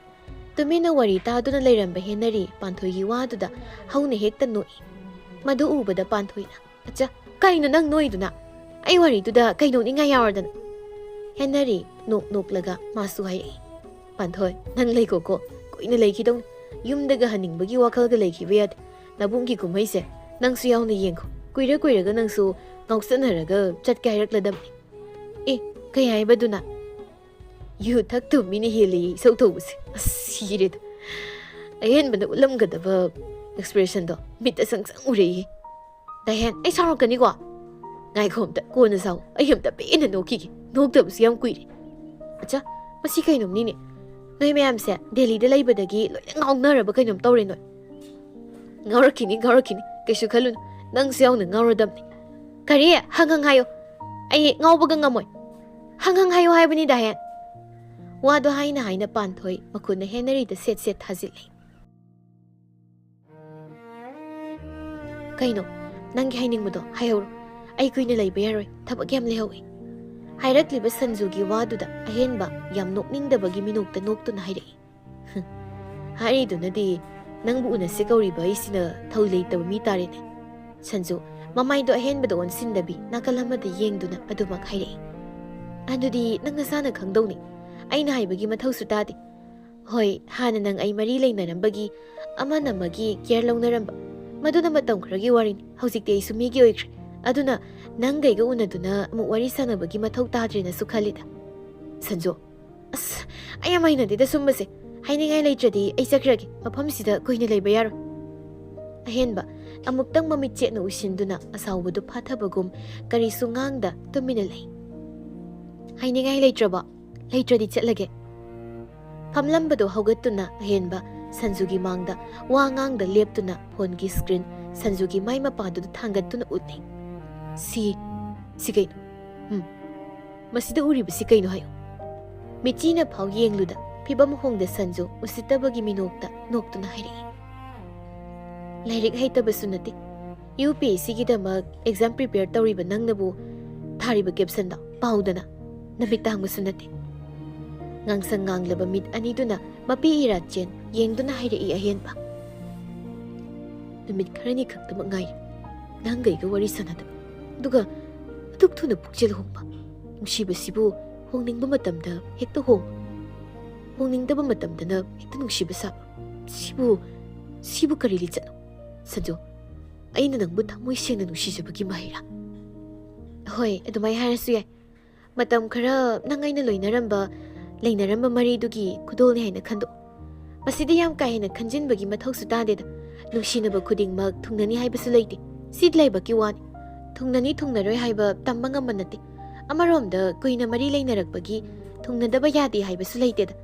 ꯇꯨꯃꯤꯟꯅ ꯋꯥꯔꯤ ꯇꯥꯗꯨꯅ ꯂꯩꯔꯝꯕ ꯍꯦꯟꯅꯔꯤ ꯄꯥꯟꯊꯣꯏꯒꯤ ꯋꯥꯗꯨꯗ ꯍꯧꯅ ꯍꯦꯛꯇ ꯅꯣꯛꯏ꯫ ꯃꯗꯨ ꯎꯕꯗ ꯄꯥꯟꯊꯣꯏꯅ, "ꯑꯆꯥ, ꯀꯩꯅꯣ ꯅꯪ ꯅꯣꯛꯏꯗꯨꯅ? ꯑꯩ ꯋꯥꯔꯤꯗꯨꯗ ꯀꯩ ꯅꯣꯛꯅꯤꯡꯉꯥꯏ ꯌꯥꯎꯔꯗꯅ?" ꯍꯦꯟꯅꯔꯤ ꯅꯣꯛ ꯅꯣꯛꯂꯒ ꯃꯥꯁꯨ ꯍꯥꯏꯔꯛꯏ, "ꯄꯥꯟꯊꯣꯏ, ꯅꯪ ꯂꯩꯈꯣꯀꯣ, ꯀꯨꯏꯅ ꯂꯩꯈꯤꯗꯧꯅꯤ꯫ ꯌꯨꯝꯗꯒ ꯍꯟꯅꯤꯡꯕꯒꯤ ꯋꯥꯈꯜꯒ ꯂꯩꯈꯤꯕ ꯌꯥꯗꯦ꯫ ꯅꯕꯨꯡꯒꯤ ꯀꯨꯝꯍꯩꯁꯦ ꯅꯪꯁꯨ ꯌꯥꯎꯅ ꯌꯦꯡꯈꯣ꯫ ꯀꯨꯏꯔ ꯀꯨꯏꯔꯒ ꯅꯪꯁꯨ ꯉꯥꯎꯁꯟꯅꯔꯒ ꯆꯠꯀꯦ ꯍꯥꯏꯔꯛꯂꯗꯝꯅꯤ꯫" "ꯑꯦ, ꯀꯩ ꯍꯥꯏꯕꯗꯨꯅ?" "ꯌꯨ ꯊꯛꯇꯕ ꯃꯤꯅ ꯍꯦꯜꯂꯤ ꯏꯁꯧ ꯇꯧꯕꯁꯦ꯫ ꯑꯁ, ꯁꯤꯔꯦꯗ꯫ ꯑꯍꯦꯟꯕꯅ ꯎꯠꯂꯝꯒꯗꯕ ꯑꯦꯛꯁꯄ꯭ꯔꯦꯁꯟꯗꯣ ꯃꯤꯠꯇ ꯁꯪ ꯁꯪ ꯎꯔꯛꯏ꯫" "ꯗꯥꯍꯦꯟ, ꯑꯩ ꯁꯥꯎꯔꯛꯀꯅꯤꯀꯣ꯫" "ꯉꯥꯏꯈꯣ ꯑꯝꯇ, ꯀꯣꯟꯅ ꯁꯥꯎ꯫ ꯑꯩ ꯑꯝꯇ ꯄꯦꯟꯅ ꯅꯣꯛꯈꯤꯒꯦ꯫ ꯅꯣꯛꯇꯕꯁꯨ ꯌꯥꯝ ꯀꯨꯏꯔꯦ꯫ ꯑꯠꯆꯥ, ꯃꯁꯤ ꯀꯩꯅꯣꯝꯅꯤꯅꯦ꯫ ꯅꯣꯏ ꯃꯌꯥꯝꯁꯦ ꯗꯦꯜꯂꯤꯗ ꯂꯩꯕꯗꯒꯤ ꯂꯣꯏꯅ ꯉꯥꯎꯅꯔꯕ ꯀꯩꯅꯣꯝ ꯇꯧꯔꯦ ꯅꯣꯏ꯫" "ꯉꯥꯎꯔꯛꯈꯤꯅꯤ, ꯉꯥꯎꯔꯛꯈꯤꯅꯤ꯫ ꯀꯩꯁꯨ ꯈꯜꯂꯨꯅꯨ꯫ ꯅꯪꯁꯨ ꯌꯥꯎꯅ ꯉꯥꯎꯔꯗꯝꯅꯤ꯫" "ꯀꯔꯤ? ꯍꯪ ꯍꯪ ꯍꯥꯏꯌꯣ꯫ ꯑꯩ ꯉꯥꯎꯕꯒ ꯉꯝꯃꯣꯏ꯫ ꯍꯪ ꯍꯪ ꯍꯥꯏꯌꯣ ꯍꯥꯏꯕꯅꯤ, ꯗꯥꯍꯦꯟ꯫" ꯋꯥꯗꯣ ꯍꯥꯏꯅ ꯍꯥꯏꯅ ꯄꯥꯟꯊꯣꯏ ꯃꯈꯨꯠꯅ ꯍꯦꯟꯅꯔꯤꯗ ꯁꯦꯠ ꯁꯦꯠ ꯊꯥꯖꯤꯜꯂꯤ꯫ "ꯀꯩꯅꯣ? ꯅꯪꯒꯤ ꯍꯥꯏꯅꯤꯡꯕꯗꯣ ꯍꯥꯏꯍꯧꯔꯣ꯫ ꯑꯩ ꯀꯨꯏꯅ ꯂꯩꯕ ꯌꯥꯔꯣꯏ꯫ ꯊꯕꯛ ꯌꯥꯝ ꯂꯩꯍꯧꯋꯤ꯫" ꯍꯥꯏꯔꯛꯂꯤꯕ ꯁꯟꯖꯨꯒꯤ ꯋꯥꯗꯨꯗ ꯑꯍꯦꯟꯕ ꯌꯥꯝ ꯅꯣꯛꯅꯤꯡꯗꯕꯒꯤ ꯃꯤꯅꯣꯛꯇ ꯅꯣꯛꯇꯨꯅ ꯍꯥꯏꯔꯛꯏ꯫ "ꯍꯥꯏꯔꯤꯗꯨꯅꯗꯤ ꯅꯪꯕꯨ ꯎꯅꯁꯦ ꯀꯧꯔꯤꯕ ꯑꯩꯁꯤꯅ ꯊꯧ ꯂꯩꯇꯕ ꯃꯤ ꯇꯥꯔꯦꯅꯦ꯫" ꯁꯟꯖꯨ ꯃꯃꯥꯏꯗꯣ ꯑꯍꯦꯟꯕꯗ ꯑꯣꯟꯁꯤꯟꯗꯕꯤ ꯅꯥꯀꯜ ꯑꯃꯗ ꯌꯦꯡꯗꯨꯅ ꯑꯗꯨꯃꯛ ꯍꯥꯏꯔꯛꯏ꯫ "ꯑꯗꯨꯗꯤ ꯅꯪ ꯅꯁꯥꯅ ꯈꯪꯗꯧꯅꯤ꯫ ꯑꯩꯅ ꯍꯥꯏꯕꯒꯤ ꯃꯊꯧꯁꯨ ꯇꯥꯗꯦ꯫ ꯍꯣꯏ, ꯍꯥꯟꯅ ꯅꯪ ꯑꯩ ꯃꯔꯤ ꯂꯩꯅꯔꯝꯕꯒꯤ ꯑꯃꯅ ꯑꯃꯒꯤ ꯀꯦꯌꯔ ꯂꯧꯅꯔꯝꯕ, ꯃꯗꯨꯅ ꯃꯇꯝ ꯈꯔꯒꯤ ꯋꯥꯔꯤꯅꯤ꯫ ꯍꯧꯖꯤꯛꯇꯤ ꯑꯩꯁꯨ ꯃꯤꯒꯤ ꯑꯣꯏꯈ꯭ꯔꯦ꯫ ꯑꯗꯨꯅ ꯅꯪꯒꯩꯒ ꯎꯅꯗꯨꯅ ꯑꯃꯨꯛ ꯋꯥꯔꯤ ꯁꯥꯟꯅꯕꯒꯤ ꯃꯊꯧ ꯇꯥꯗ꯭ꯔꯦꯅꯁꯨ ꯈꯜꯂꯤꯗ꯫" "ꯁꯟꯖꯨ, ꯑꯁ, ꯑꯩ ꯌꯥꯝ ꯍꯩꯅꯗꯦꯗ ꯁꯨꯝꯕꯁꯦ꯫ ꯍꯥꯏꯅꯤꯡꯉꯥꯏ ꯂꯩꯇ꯭ꯔꯗꯤ ꯑꯩ ꯆꯠꯈ꯭ꯔꯒꯦ꯫ ꯃꯐꯝꯁꯤꯗ ꯀꯨꯏꯅ ꯂꯩꯕ ꯌꯥꯔꯣꯏ꯫" ꯑꯍꯦꯟꯕ ꯑꯃꯨꯛꯇꯪ ꯃꯃꯤꯠ ꯆꯦꯠꯅ ꯎꯏꯁꯤꯟꯗꯨꯅ ꯑꯁꯥꯎꯕꯗꯨ ꯐꯥꯊꯕꯒꯨꯝ ꯀꯔꯤꯁꯨ ꯉꯥꯡꯗ ꯇꯨꯃꯤꯟꯅ ꯂꯩ꯫ "ꯍꯥꯏꯅꯤꯡꯉꯥꯏ ꯂꯩꯇ꯭ꯔꯕꯣ? ꯂꯩꯇ꯭ꯔꯗꯤ ꯆꯠꯂꯒꯦ꯫" ꯐꯝꯂꯝꯕꯗꯨ ꯍꯧꯒꯠꯇꯨꯅ ꯑꯍꯦꯟꯕ ꯁꯟꯖꯨꯒꯤ ꯃꯥꯡꯗ ꯋꯥ ꯉꯥꯡꯗ ꯂꯦꯞꯇꯨꯅ ꯐꯣꯟꯒꯤ ꯁ꯭ꯀ꯭ꯔꯤꯟ ꯁꯟꯖꯨꯒꯤ ꯃꯥꯏ ꯃꯄꯥꯗꯨꯗ ꯊꯥꯡꯒꯠꯇꯨꯅ ꯎꯠꯂꯤ꯫ "ꯁꯤ, ꯁꯤ ꯀꯩꯅꯣ? ꯎꯝ, ꯃꯁꯤꯗ ꯎꯔꯤꯕꯁꯤ ꯀꯩꯅꯣ ꯍꯥꯏꯌꯨ?" ꯃꯤꯆꯤꯅ ꯐꯥꯎ ꯌꯦꯡꯂꯨꯗ ꯐꯤꯕꯝ ꯍꯣꯡꯗ ꯁꯟꯖꯨ ꯎꯁꯤꯠꯇꯕꯒꯤ ꯃꯤꯅꯣꯛꯇ ꯅꯣꯛꯇꯨꯅ ꯍꯥꯏꯔꯛꯏ꯫ ꯂꯥꯏꯔꯤꯛ ꯍꯩꯇꯕꯁꯨ ꯅꯠꯇꯦ꯫ ꯌꯨ ꯄꯤ ꯑꯦꯁ ꯁꯤꯒꯤꯗꯃꯛ ꯑꯦꯛꯖꯥꯝ ꯄ꯭ꯔꯤꯄꯦꯌꯔ ꯇꯧꯔꯤꯕ ꯅꯪꯅꯕꯨ ꯊꯥꯔꯤꯕ ꯀꯦꯞꯁꯟꯗꯣ ꯄꯥꯎꯗꯅ꯫ ꯅꯃꯤꯠ ꯇꯥꯡꯕꯁꯨ ꯅꯠꯇꯦ꯫ ꯉꯥꯡꯁꯪ ꯉꯥꯡꯂꯕ ꯃꯤꯠ ꯑꯅꯤꯗꯨꯅ ꯃꯄꯤ ꯏꯔꯥ ꯆꯦꯟ ꯌꯦꯡꯗꯨꯅ ꯍꯥꯏꯔꯛꯏ ꯑꯍꯦꯟꯕ꯫ ꯅꯨꯃꯤꯠ ꯈꯔꯅꯤ ꯈꯛꯇꯃꯛ ꯉꯥꯏꯔꯦ ꯅꯪꯒ ꯑꯩꯒ ꯋꯥꯔꯤ ꯁꯥꯟꯅꯗꯕ꯫ ꯑꯗꯨꯒ ꯑꯗꯨꯛ ꯊꯨꯅ ꯄꯨꯛꯆꯦꯜ ꯍꯣꯡꯕ꯫ ꯅꯨꯡꯁꯤꯕꯁꯤꯕꯨ ꯍꯣꯡꯅꯤꯡꯕ ꯃꯇꯝꯗ ꯍꯦꯛꯇ ꯍꯣꯡꯕ, ꯍꯣꯡꯅꯤꯡꯗꯕ ꯃꯇꯝꯗꯅ ꯍꯦꯛꯇ ꯅꯨꯡꯁꯤꯕ ꯁꯥꯕ꯫ ꯁꯤꯕꯨ, ꯁꯤꯕꯨ ꯀꯔꯤ ꯂꯤꯆꯠꯅꯣ? ꯁꯟꯖꯨ, ꯑꯩꯅ ꯅꯪꯕꯨ ꯊꯃꯣꯏ ꯁꯦꯡꯅ ꯅꯨꯡꯁꯤꯖꯕꯒꯤ ꯃꯍꯩꯔꯥ? ꯍꯣꯏ, ꯑꯗꯨꯃꯥꯏ ꯍꯥꯏꯔꯁꯨ ꯌꯥꯏ꯫ ꯃꯇꯝ ꯈꯔ ꯅꯪ ꯑꯩꯅ ꯂꯣꯏꯅꯔꯝꯕ, ꯂꯩꯅꯔꯝꯕ ꯃꯔꯤꯗꯨꯒꯤ ꯈꯨꯗꯣꯜꯅꯤ ꯍꯥꯏꯅ ꯈꯟꯗꯣꯛ꯫ ꯃꯁꯤꯗ ꯌꯥꯝ ꯀꯥ ꯍꯦꯟꯅ ꯈꯟꯖꯤꯟꯕꯒꯤ ꯃꯊꯧꯁꯨ ꯇꯥꯗꯦꯗ꯫ ꯅꯨꯡꯁꯤꯅꯕ ꯈꯨꯗꯤꯡꯃꯛ ꯊꯨꯡꯅꯅꯤ ꯍꯥꯏꯕꯁꯨ ꯂꯩꯇꯦ꯫ ꯁꯤ ꯂꯥꯏꯕꯛꯀꯤ ꯋꯥꯅꯤ꯫ ꯊꯨꯡꯅꯅꯤ ꯊꯨꯡꯅꯔꯣꯏ ꯍꯥꯏꯕ ꯇꯝꯕ ꯉꯝꯕ ꯅꯠꯇꯦ꯫ ꯑꯃꯔꯣꯝꯗ ꯀꯨꯏꯅ ꯃꯔꯤ ꯂꯩꯅꯔꯛꯄꯒꯤ ꯊꯨꯡꯅꯗꯕ ꯌꯥꯗꯦ ꯍꯥꯏꯕꯁꯨ ꯂꯩꯇꯦꯗ꯫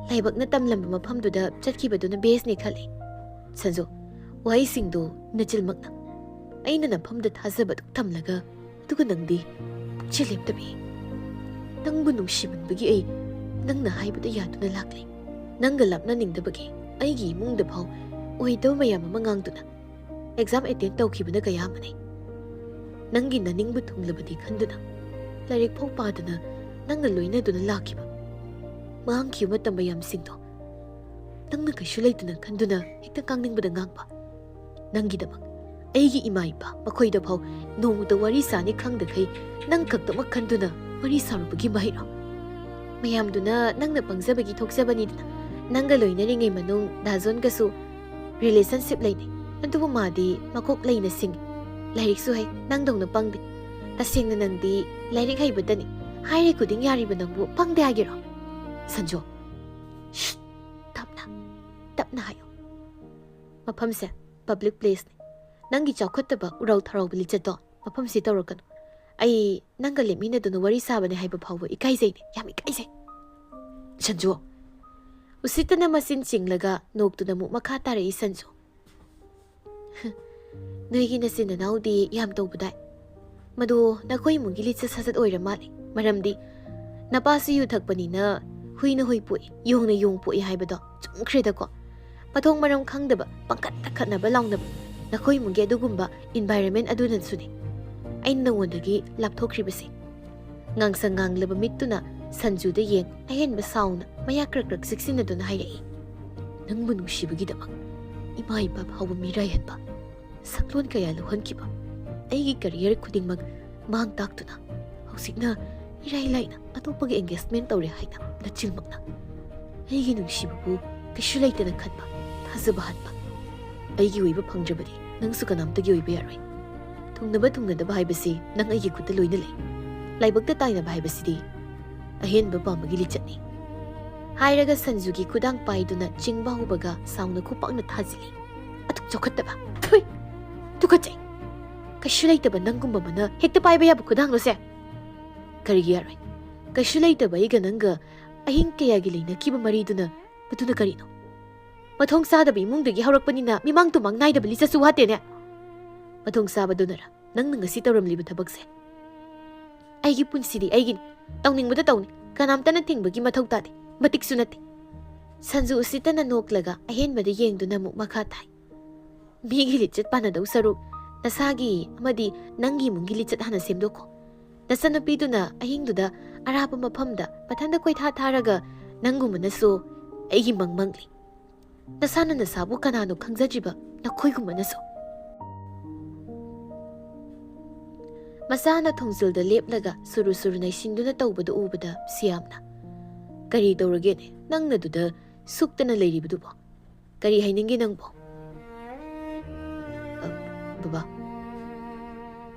ꯂꯥꯏꯕꯛꯅ ꯇꯝꯂꯝꯕ ꯃꯐꯝꯗꯨꯗ ꯆꯠꯈꯤꯕꯗꯨꯅ ꯕꯦꯁꯅꯤ ꯈꯜꯂꯤ꯫ ꯁꯟꯖꯨ, ꯋꯥꯍꯩꯁꯤꯡꯗꯨ ꯅꯆꯤꯜꯃꯛꯅ꯫ ꯑꯩꯅ ꯅꯐꯝꯗ ꯊꯥꯖꯕꯗꯨ ꯊꯝꯂꯒ, ꯑꯗꯨꯒ ꯅꯪꯗꯤ ꯄꯨꯛꯆꯦꯜ ꯂꯦꯞꯇꯕꯤ꯫ ꯅꯪꯕꯨ ꯅꯨꯡꯁꯤꯃꯟꯕꯒꯤ ꯑꯩ ꯅꯪꯅ ꯍꯥꯏꯕꯗ ꯌꯥꯗꯨꯅ ꯂꯥꯛꯂꯤ꯫ ꯅꯪꯒ ꯂꯥꯞꯅꯅꯤꯡꯗꯕꯒꯤ ꯑꯩꯒꯤ ꯏꯃꯨꯡꯗ ꯐꯥꯎ ꯑꯣꯏꯗꯕ ꯃꯌꯥꯝ ꯑꯃ ꯉꯥꯡꯗꯨꯅ ꯑꯦꯛꯖꯥꯝ ꯑꯦꯇꯦꯝꯞ ꯇꯧꯈꯤꯕꯅ ꯀꯌꯥ ꯑꯃꯅꯤ꯫ ꯅꯪꯒꯤ ꯅꯅꯤꯡꯕ ꯊꯨꯡꯂꯕꯗꯤ ꯈꯟꯗꯨꯅ ꯂꯥꯏꯔꯤꯛ ꯐꯥꯎ ꯄꯥꯗꯅ ꯅꯪꯅ ꯂꯣꯏꯅꯗꯨꯅ ꯂꯥꯛꯈꯤꯕ, ꯃꯥꯡꯈꯤꯕ ꯃꯇꯝ ꯃꯌꯥꯝꯁꯤꯡꯗꯣ ꯅꯪꯅ ꯀꯩꯁꯨ ꯂꯩꯇꯅ ꯈꯟꯗꯨꯅ ꯍꯦꯛꯇ ꯉꯥꯡꯅꯤꯡꯕꯗ ꯉꯥꯡꯕ꯫ ꯅꯪꯒꯤꯗꯃꯛ ꯑꯩꯒꯤ ꯏꯃꯥ ꯏꯄꯥ ꯃꯈꯣꯏꯗ ꯐꯥꯎ ꯅꯣꯡꯃꯇ ꯋꯥꯔꯤ ꯁꯥꯅꯤ ꯈꯪꯗꯈꯩ ꯅꯪ ꯈꯛꯇꯃꯛ ꯈꯟꯗꯨꯅ ꯋꯥꯔꯤ ꯁꯥꯔꯨꯕꯒꯤ ꯃꯍꯩꯔꯣ? ꯃꯌꯥꯝꯗꯨꯅ ꯅꯪꯅ ꯄꯪꯖꯕꯒꯤ ꯊꯣꯛꯆꯕꯅꯤꯗꯅ꯫ ꯅꯪꯒ ꯂꯣꯏꯅꯔꯤꯉꯩ ꯃꯅꯨꯡ ꯗꯥꯖꯣꯟꯒꯁꯨ ꯔꯤꯂꯦꯁꯟꯁꯤꯞ ꯂꯩꯅꯩ꯫ ꯑꯗꯨꯕꯨ ꯃꯥꯗꯤ ꯃꯀꯣꯛ ꯂꯩꯅ ꯁꯤꯡꯉꯤ, ꯂꯥꯏꯔꯤꯛꯁꯨ ꯍꯩ, ꯅꯪꯗꯧꯅ ꯄꯪꯗꯦ꯫ ꯇꯁꯦꯡꯅ ꯅꯪꯗꯤ ꯂꯥꯏꯔꯤꯛ ꯍꯩꯕꯇꯅꯤ꯫ ꯍꯥꯏꯔꯤ ꯈꯨꯗꯤꯡ ꯌꯥꯔꯤꯕ ꯅꯪꯕꯨ ꯄꯪꯗꯦ ꯍꯥꯏꯒꯦꯔꯣ? ꯁꯟꯖꯣ, ꯁ꯭ꯁ! ꯇꯞꯅ, ꯇꯞꯅ ꯍꯥꯏꯌꯨ꯫ ꯃꯐꯝꯁꯦ ꯄꯕ꯭ꯂꯤꯛ ꯄ꯭ꯂꯦꯁꯅꯤ꯫ ꯅꯪꯒꯤ ꯆꯥꯎꯈꯠꯇꯕ ꯎꯔꯥꯎ ꯊꯔꯥꯎꯕ ꯂꯤꯆꯠꯇꯣ ꯃꯐꯝꯁꯤ ꯇꯧꯔꯛꯀꯅꯨ꯫ ꯑꯩ ꯅꯪꯒ ꯂꯦꯞꯃꯤꯟꯅꯗꯨꯅ ꯋꯥꯔꯤ ꯁꯥꯕꯅꯦ ꯍꯥꯏꯕ ꯐꯥꯎꯕ ꯏꯀꯥꯏꯖꯩꯅꯦ, ꯌꯥꯝ ꯏꯀꯥꯏꯖꯩ꯫ ꯁꯟꯖꯨ꯫ ꯎꯁꯤꯠꯇꯅ ꯃꯆꯤꯟ ꯆꯤꯡꯂꯒ ꯅꯣꯛꯇꯨꯅ ꯑꯃꯨꯛ ꯃꯈꯥ ꯇꯥꯔꯛꯏ ꯁꯟꯖꯨ꯫ ꯅꯣꯏꯒꯤ ꯅꯆꯤꯟ ꯅꯅꯥꯎꯗꯤ ꯌꯥꯝ ꯇꯧꯕꯗꯥꯏ? ꯃꯗꯨ ꯅꯈꯣꯏ ꯏꯃꯨꯡꯒꯤ ꯂꯤꯆꯠ ꯁꯥꯖꯠ ꯑꯣꯏꯔ ꯃꯥꯜꯂꯦ꯫ ꯃꯔꯝꯗꯤ ꯅꯄꯥꯁꯨ ꯌꯨ ꯊꯛꯄꯅꯤꯅ ꯍꯨꯏꯅ ꯍꯨꯏ ꯄꯣꯛꯏ, ꯌꯣꯡꯅ ꯌꯣꯡ ꯄꯣꯛꯏ ꯍꯥꯏꯕꯗꯣ ꯆꯨꯝꯈ꯭ꯔꯦꯗꯀꯣ꯫ ꯃꯊꯣꯡ ꯃꯔꯝ ꯈꯪꯗꯕ ꯄꯪꯈꯠꯇ ꯈꯠꯅꯕ ꯂꯥꯎꯅꯕ ꯅꯈꯣꯏ ꯏꯃꯨꯡꯒꯤ ꯑꯗꯨꯒꯨꯝꯕ environment ꯑꯗꯨꯅꯁꯨꯅꯤ ꯑꯩꯅ ꯅꯉꯣꯟꯗꯒꯤ ꯂꯥꯞꯊꯣꯛꯈ꯭ꯔꯤꯕꯁꯦ꯫ ꯉꯥꯡꯁꯪ ꯉꯥꯡꯂꯕ ꯃꯤꯠꯇꯨꯅ ꯁꯟꯖꯨꯗ ꯌꯦꯡ ꯑꯍꯦꯟꯕ ꯁꯥꯎꯅ ꯃꯌꯥ ꯀ꯭ꯔꯛ ꯀ꯭ꯔꯛ ꯆꯤꯛꯁꯤꯟꯅꯗꯨꯅ ꯍꯥꯏꯔꯛꯏ, "ꯅꯪꯕꯨ ꯅꯨꯡꯁꯤꯕꯒꯤꯗꯃꯛ ꯏꯃꯥ ꯏꯄꯥ ꯐꯥꯎꯕ ꯃꯤꯔꯥꯏꯍꯟꯕ, ꯁꯛꯂꯣꯟ ꯀꯌꯥ ꯂꯧꯍꯟꯈꯤꯕ ꯑꯩꯒꯤ career ꯈꯨꯗꯤꯡꯃꯛ ꯃꯥꯡ ꯇꯥꯛꯇꯨꯅ ꯍꯧꯖꯤꯛꯅ ꯏꯔꯥꯏ ꯂꯥꯏꯅ ꯑꯇꯣꯞꯄꯒ engagement ꯇꯧꯔꯦ ꯍꯥꯏꯅ ꯅꯆꯤꯟꯃꯛꯅ ꯑꯩꯒꯤ ꯅꯨꯡꯁꯤꯕꯕꯨ ꯀꯩꯁꯨ ꯂꯩꯇꯅ ꯈꯟꯕ, ꯊꯥꯖꯕ ꯍꯟꯕ꯫ ꯑꯩꯒꯤ ꯑꯣꯏꯕ ꯐꯪꯗ꯭ꯔꯕꯗꯤ ꯅꯪꯁꯨ ꯀꯅꯥꯝꯇꯒꯤ ꯑꯣꯏꯕ ꯌꯥꯔꯣꯏ꯫ ꯊꯨꯡꯅꯕ ꯊꯨꯡꯅꯗꯕ ꯍꯥꯏꯕꯁꯤ ꯅꯪ ꯑꯩꯒꯤ ꯈꯨꯠꯇ ꯂꯣꯏꯅ ꯂꯩ꯫ ꯂꯥꯏꯕꯛꯇ ꯇꯥꯏꯅꯕ ꯍꯥꯏꯕꯁꯤꯗꯤ ꯑꯍꯦꯟꯕ ꯄꯥꯝꯕꯒꯤ ꯂꯤꯆꯠꯅꯤ"꯫ ꯍꯥꯏꯔꯒ ꯁꯟꯖꯨꯒꯤ ꯈꯨꯗꯥꯡ ꯄꯥꯏꯗꯨꯅ ꯆꯤꯡꯕ ꯍꯧꯕꯒ ꯁꯥꯎꯅ ꯈꯨꯄꯥꯛꯅ ꯊꯥꯖꯤꯜꯂꯤ꯫ "ꯑꯗꯨꯛ ꯆꯥꯎꯈꯠꯇꯕ! ꯊꯨꯏ! ꯇꯨꯀꯠꯆꯩ! ꯀꯩꯁꯨ ꯂꯩꯇꯕ ꯅꯪꯒꯨꯝꯕ ꯑꯃꯅ ꯍꯦꯛꯇ ꯄꯥꯏꯕ ꯌꯥꯕ ꯈꯨꯗꯥꯡꯂꯣꯁꯦ?" "ꯀꯔꯤꯒꯤ ꯌꯥꯔꯣꯏ? ꯀꯩꯁꯨ ꯂꯩꯇꯕ ꯑꯩꯒ ꯅꯪꯒ ꯑꯍꯤꯡ ꯀꯌꯥꯒꯤ ꯂꯩꯅꯈꯤꯕ ꯃꯔꯤꯗꯨꯅ ꯃꯗꯨꯅ ꯀꯔꯤꯅꯣ? ꯃꯊꯣꯡ ꯆꯥꯗꯕ ꯏꯃꯨꯡꯗꯒꯤ ꯍꯧꯔꯛꯄꯅꯤꯅ ꯃꯤꯃꯥꯡ ꯇꯨꯃꯥꯡ ꯅꯥꯏꯗꯕ ꯂꯤꯆꯠꯁꯨ ꯋꯥꯠꯇꯦꯅꯦ꯫ ꯃꯊꯣꯡ ꯆꯥꯕꯗꯨꯅꯔ ꯅꯪꯅ ꯉꯁꯤ ꯇꯧꯔꯝꯂꯤꯕ ꯊꯕꯛꯁꯦ? ꯑꯩꯒꯤ ꯄꯨꯟꯁꯤꯗꯤ ꯑꯩꯒꯤꯅꯤ, ꯇꯧꯅꯤꯡꯕꯗ ꯇꯧꯅꯤ, ꯀꯅꯥꯝꯇꯅ ꯊꯤꯡꯕꯒꯤ ꯃꯊꯧ ꯇꯥꯗꯦ, ꯃꯇꯤꯛꯁꯨ ꯅꯠꯇꯦ"꯫ ꯁꯟꯖꯨ ꯎꯁꯤꯠꯇꯅ ꯅꯣꯛꯂꯒ ꯑꯍꯦꯟꯕꯗ ꯌꯦꯡꯗꯨꯅ ꯑꯃꯨꯛ ꯃꯈꯥ ꯇꯥꯏ, "ꯃꯤꯒꯤ ꯂꯤꯆꯠ ꯄꯥꯟꯅꯗꯧ ꯁꯔꯨꯛ ꯅꯁꯥꯒꯤ ꯑꯃꯗꯤ ꯅꯪꯒꯤ ꯏꯃꯨꯡꯒꯤ ꯂꯤꯆꯠ ꯍꯥꯟꯅ ꯁꯦꯝꯗꯣꯛꯈꯣ꯫ ꯅꯆꯟꯅꯨꯄꯤꯗꯨꯅ ꯑꯍꯤꯡꯗꯨꯗ ꯑꯔꯥꯞꯄ ꯃꯐꯝꯗ ꯃꯊꯟꯇ ꯀꯣꯏꯊꯥ ꯊꯥꯔꯒ ꯅꯪꯒꯨꯝꯕꯅꯁꯨ ꯑꯩꯒꯤ ꯃꯪ ꯃꯪꯂꯤ꯫ ꯅꯁꯥꯅ ꯅꯁꯥꯕꯨ ꯀꯅꯥꯅꯣ ꯈꯪꯖꯗ꯭ꯔꯤꯕ ꯅꯈꯣꯏꯒꯨꯝꯕꯅꯁꯨ"꯫ ꯃꯁꯥꯅ ꯊꯣꯡꯖꯤꯜꯗ ꯂꯦꯞꯂꯒ ꯁꯨꯔꯨ ꯁꯨꯔꯨ ꯅꯩꯁꯤꯟꯗꯨꯅ ꯇꯧꯕꯗꯨ ꯎꯕꯗ ꯁꯤꯌꯥꯝꯅ, "ꯀꯔꯤ ꯇꯧꯔꯒꯦꯅꯦ ꯅꯪꯅ ꯑꯗꯨꯗ ꯁꯨꯛꯇꯅ ꯂꯩꯔꯤꯕꯗꯨꯕꯣ? ꯀꯔꯤ ꯍꯥꯏꯅꯤꯡꯒꯦ ꯅꯪꯕꯣ?" "ꯑ, ꯕꯕꯥ,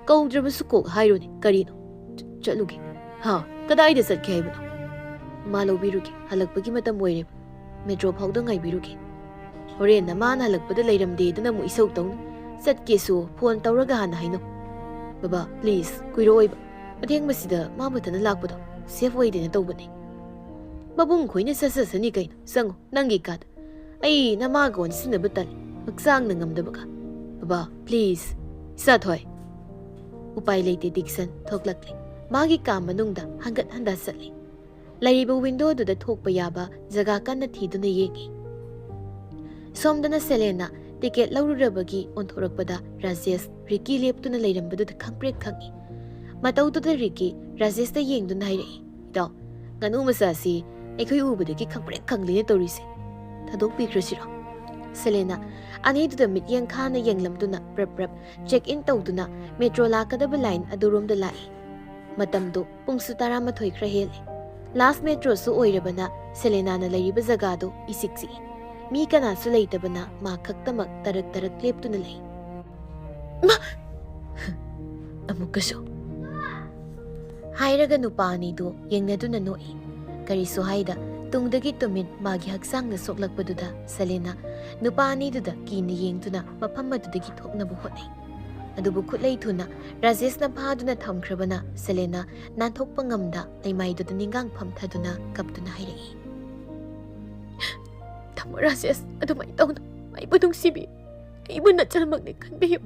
ꯀꯧꯗ꯭ꯔꯕꯁꯨ ꯀꯣꯛ ꯍꯥꯏꯔꯣꯅꯦ, ꯀꯔꯤꯅꯣ? ꯆ-, ꯆꯠꯂꯨꯒꯦ"꯫ "ꯍꯥ? ꯀꯗꯥꯏꯗ ꯆꯠꯀꯦ ꯍꯥꯏꯕꯅꯣ?" "ꯃꯥ ꯂꯧꯕꯤꯔꯨꯒꯦ, ꯍꯜꯂꯛꯄꯒꯤ ꯃꯇꯝ ꯑꯣꯏꯔꯦ꯫ ꯃꯦꯇ꯭ꯔꯣ ꯐꯥꯎꯗ ꯉꯥꯏꯕꯤꯔꯨꯒꯦ꯫ ꯍꯣꯔꯦꯟ ꯅꯃꯥꯅ ꯍꯜꯂꯛꯄꯗ ꯂꯩꯔꯝꯗꯦꯗꯅ ꯑꯃꯨꯛ ꯏꯁꯧ ꯇꯧꯅꯤ꯫ ꯆꯠꯀꯦꯁꯨ ꯐꯣꯟ ꯇꯧꯔꯒ ꯍꯥꯟꯅ ꯍꯥꯏꯅꯧ꯫ ꯕꯕꯥ, ꯄ꯭ꯂꯤꯖ, ꯀꯨꯏꯔꯛꯑꯣꯏꯕ꯫ ꯑꯊꯦꯡꯕꯁꯤꯗ ꯃꯥ ꯃꯊꯟꯇ ꯂꯥꯛꯄꯗꯣ ꯁꯦꯐ ꯑꯣꯏꯗꯦꯅ ꯇꯧꯕꯅꯦ꯫ ꯃꯕꯨꯡ ꯈꯣꯏꯅ ꯆꯠꯆꯁꯅꯤ ꯀꯩꯅꯣ꯫ ꯆꯪꯉꯣ, ꯅꯪꯒꯤ ꯀꯥꯗ꯫ ꯑꯩ ꯅꯃꯥꯒ ꯑꯣꯟꯁꯤꯟꯅꯕ ꯇꯜꯂꯤ, ꯍꯛꯆꯥꯡꯅ ꯉꯝꯗꯕꯒ꯫ ꯕꯕꯥ, ꯄ꯭ꯂꯤꯖ, ꯏꯆꯥꯊꯣꯏ"꯫ ꯎꯄꯥꯏ ꯂꯩꯇꯦ, ꯗꯤꯛꯁꯟ ꯊꯣꯛꯂꯛꯂꯦ꯫ ꯃꯥꯒꯤ ꯀꯥ ꯃꯅꯨꯡꯗ ꯍꯟꯒꯠ ꯍꯟꯗ ꯆꯠꯂꯤ꯫ ꯂꯩꯔꯤꯕ ꯋꯤꯟꯗꯣꯗꯨꯗ ꯊꯣꯛꯄ ꯌꯥꯕ ꯖꯒꯥ ꯀꯟꯅ ꯊꯤꯗꯨꯅ ꯌꯦꯡꯉꯤ꯫ ꯁꯣꯝꯗꯅ ꯁꯦꯂꯦꯅꯥ ꯇꯤꯀꯦꯠ ꯂꯧꯔꯨꯔꯕꯒꯤ ꯑꯣꯟꯊꯣꯔꯛꯄꯗ ꯔꯥꯖꯦꯁ ꯔꯤꯀꯤ ꯂꯦꯞꯇꯨꯅ ꯂꯩꯔꯝꯕꯗꯨꯗ ꯈꯪꯄ꯭ꯔꯦꯛ ꯈꯪꯏ꯫ ꯃꯇꯧꯗꯨꯗ ꯔꯤꯀꯤ ꯔꯥꯖꯦꯁꯇ ꯌꯦꯡꯗꯨꯅ ꯍꯥꯏꯔꯛꯏ, "ꯏꯇꯥꯎ, ꯉꯥꯅꯨ ꯃꯆꯥꯁꯤ ꯑꯩꯈꯣꯏ ꯎꯕꯗꯒꯤ ꯈꯪꯄ꯭ꯔꯦꯛ ꯈꯪꯂꯤꯅ ꯇꯧꯔꯤꯁꯦ꯫ ꯊꯥꯗꯣꯛꯄꯤꯈ꯭ꯔꯁꯤꯔꯣ?" ꯁꯦꯂꯦꯅꯥ ꯑꯅꯤꯗꯨꯗ ꯃꯤꯠꯌꯦꯡ ꯈꯥꯅ ꯌꯦꯡꯂꯝꯗꯨꯅ ꯄ꯭ꯔꯞ ꯄ꯭ꯔꯞ ꯆꯦꯛ ꯏꯟ ꯇꯧꯗꯨꯅ ꯃꯦꯇ꯭ꯔꯣ ꯂꯥꯛꯀꯗꯕ ꯂꯥꯏꯟ ꯑꯗꯨꯔꯣꯝꯗ ꯂꯥꯛꯏ꯫ ꯃꯇꯝꯗꯨ ꯄꯨꯡꯁꯨ ꯇꯔꯥꯃꯥꯊꯣꯏ ꯈꯔ ꯍꯦꯜꯂꯦ꯫ ꯂꯥꯁ ꯃꯦꯇ꯭ꯔꯣꯁꯨ ꯑꯣꯏꯔꯕꯅ ꯁꯦꯂꯦꯅꯥꯅ ꯂꯩꯔꯤꯕ ꯖꯒꯥꯗꯨ ꯏꯆꯤꯛ ꯆꯤꯛꯏ꯫ ꯃꯤ ꯀꯅꯥꯁꯨ ꯂꯩꯇꯕꯅ ꯃꯥ ꯈꯛꯇꯃꯛ ꯇꯔꯛ ꯇꯔꯛ ꯂꯦꯞꯇꯨꯅ ꯂꯩ꯫ "ꯃꯥ!" ꯑꯃꯨꯛꯀꯁꯨ ꯍꯥꯏꯔꯒ ꯅꯨꯄꯥ ꯑꯅꯤꯗꯨ ꯌꯦꯡꯅꯗꯨꯅ ꯅꯣꯛꯏ꯫ ꯀꯔꯤꯁꯨ ꯍꯥꯏꯗ ꯇꯨꯡꯗꯒꯤ ꯇꯨꯃꯤꯟ ꯃꯥꯒꯤ ꯍꯛꯆꯥꯡꯗ ꯁꯣꯛꯂꯛꯄꯗꯨꯗ ꯁꯦꯂꯦꯅꯥ ꯅꯨꯄꯥ ꯑꯅꯤꯗꯨꯗ ꯀꯤꯅ ꯌꯦꯡꯗꯨꯅ ꯃꯐꯝ ꯑꯗꯨꯗꯒꯤ ꯊꯣꯛꯅꯕ ꯍꯣꯠꯅꯩ꯫ ꯑꯗꯨꯕꯨ ꯈꯨꯠꯂꯩ ꯊꯨꯅ ꯔꯥꯖꯦꯁꯅ ꯐꯥꯗꯨꯅ ꯊꯝꯈ꯭ꯔꯕꯅ ꯁꯦꯂꯦꯅꯥ ꯅꯥꯟꯊꯣꯛꯄ ꯉꯝꯗ ꯂꯩꯃꯥꯏꯗꯨꯗ ꯅꯤꯡꯒꯥꯡ ꯐꯝꯊꯗꯨꯅ ꯀꯞꯇꯨꯅ ꯍꯥꯏꯔꯛꯏ, "ꯇꯥꯃꯣ ꯔꯥꯖꯦꯁ, ꯑꯗꯨꯃꯥꯏꯅ ꯇꯧꯅꯨ꯫ ꯑꯩꯕꯨ ꯅꯨꯡꯁꯤꯕꯤꯌꯨ꯫ ꯑꯩꯕꯨ ꯅꯆꯜꯃꯛꯅꯤ ꯈꯟꯕꯤꯌꯨ꯫"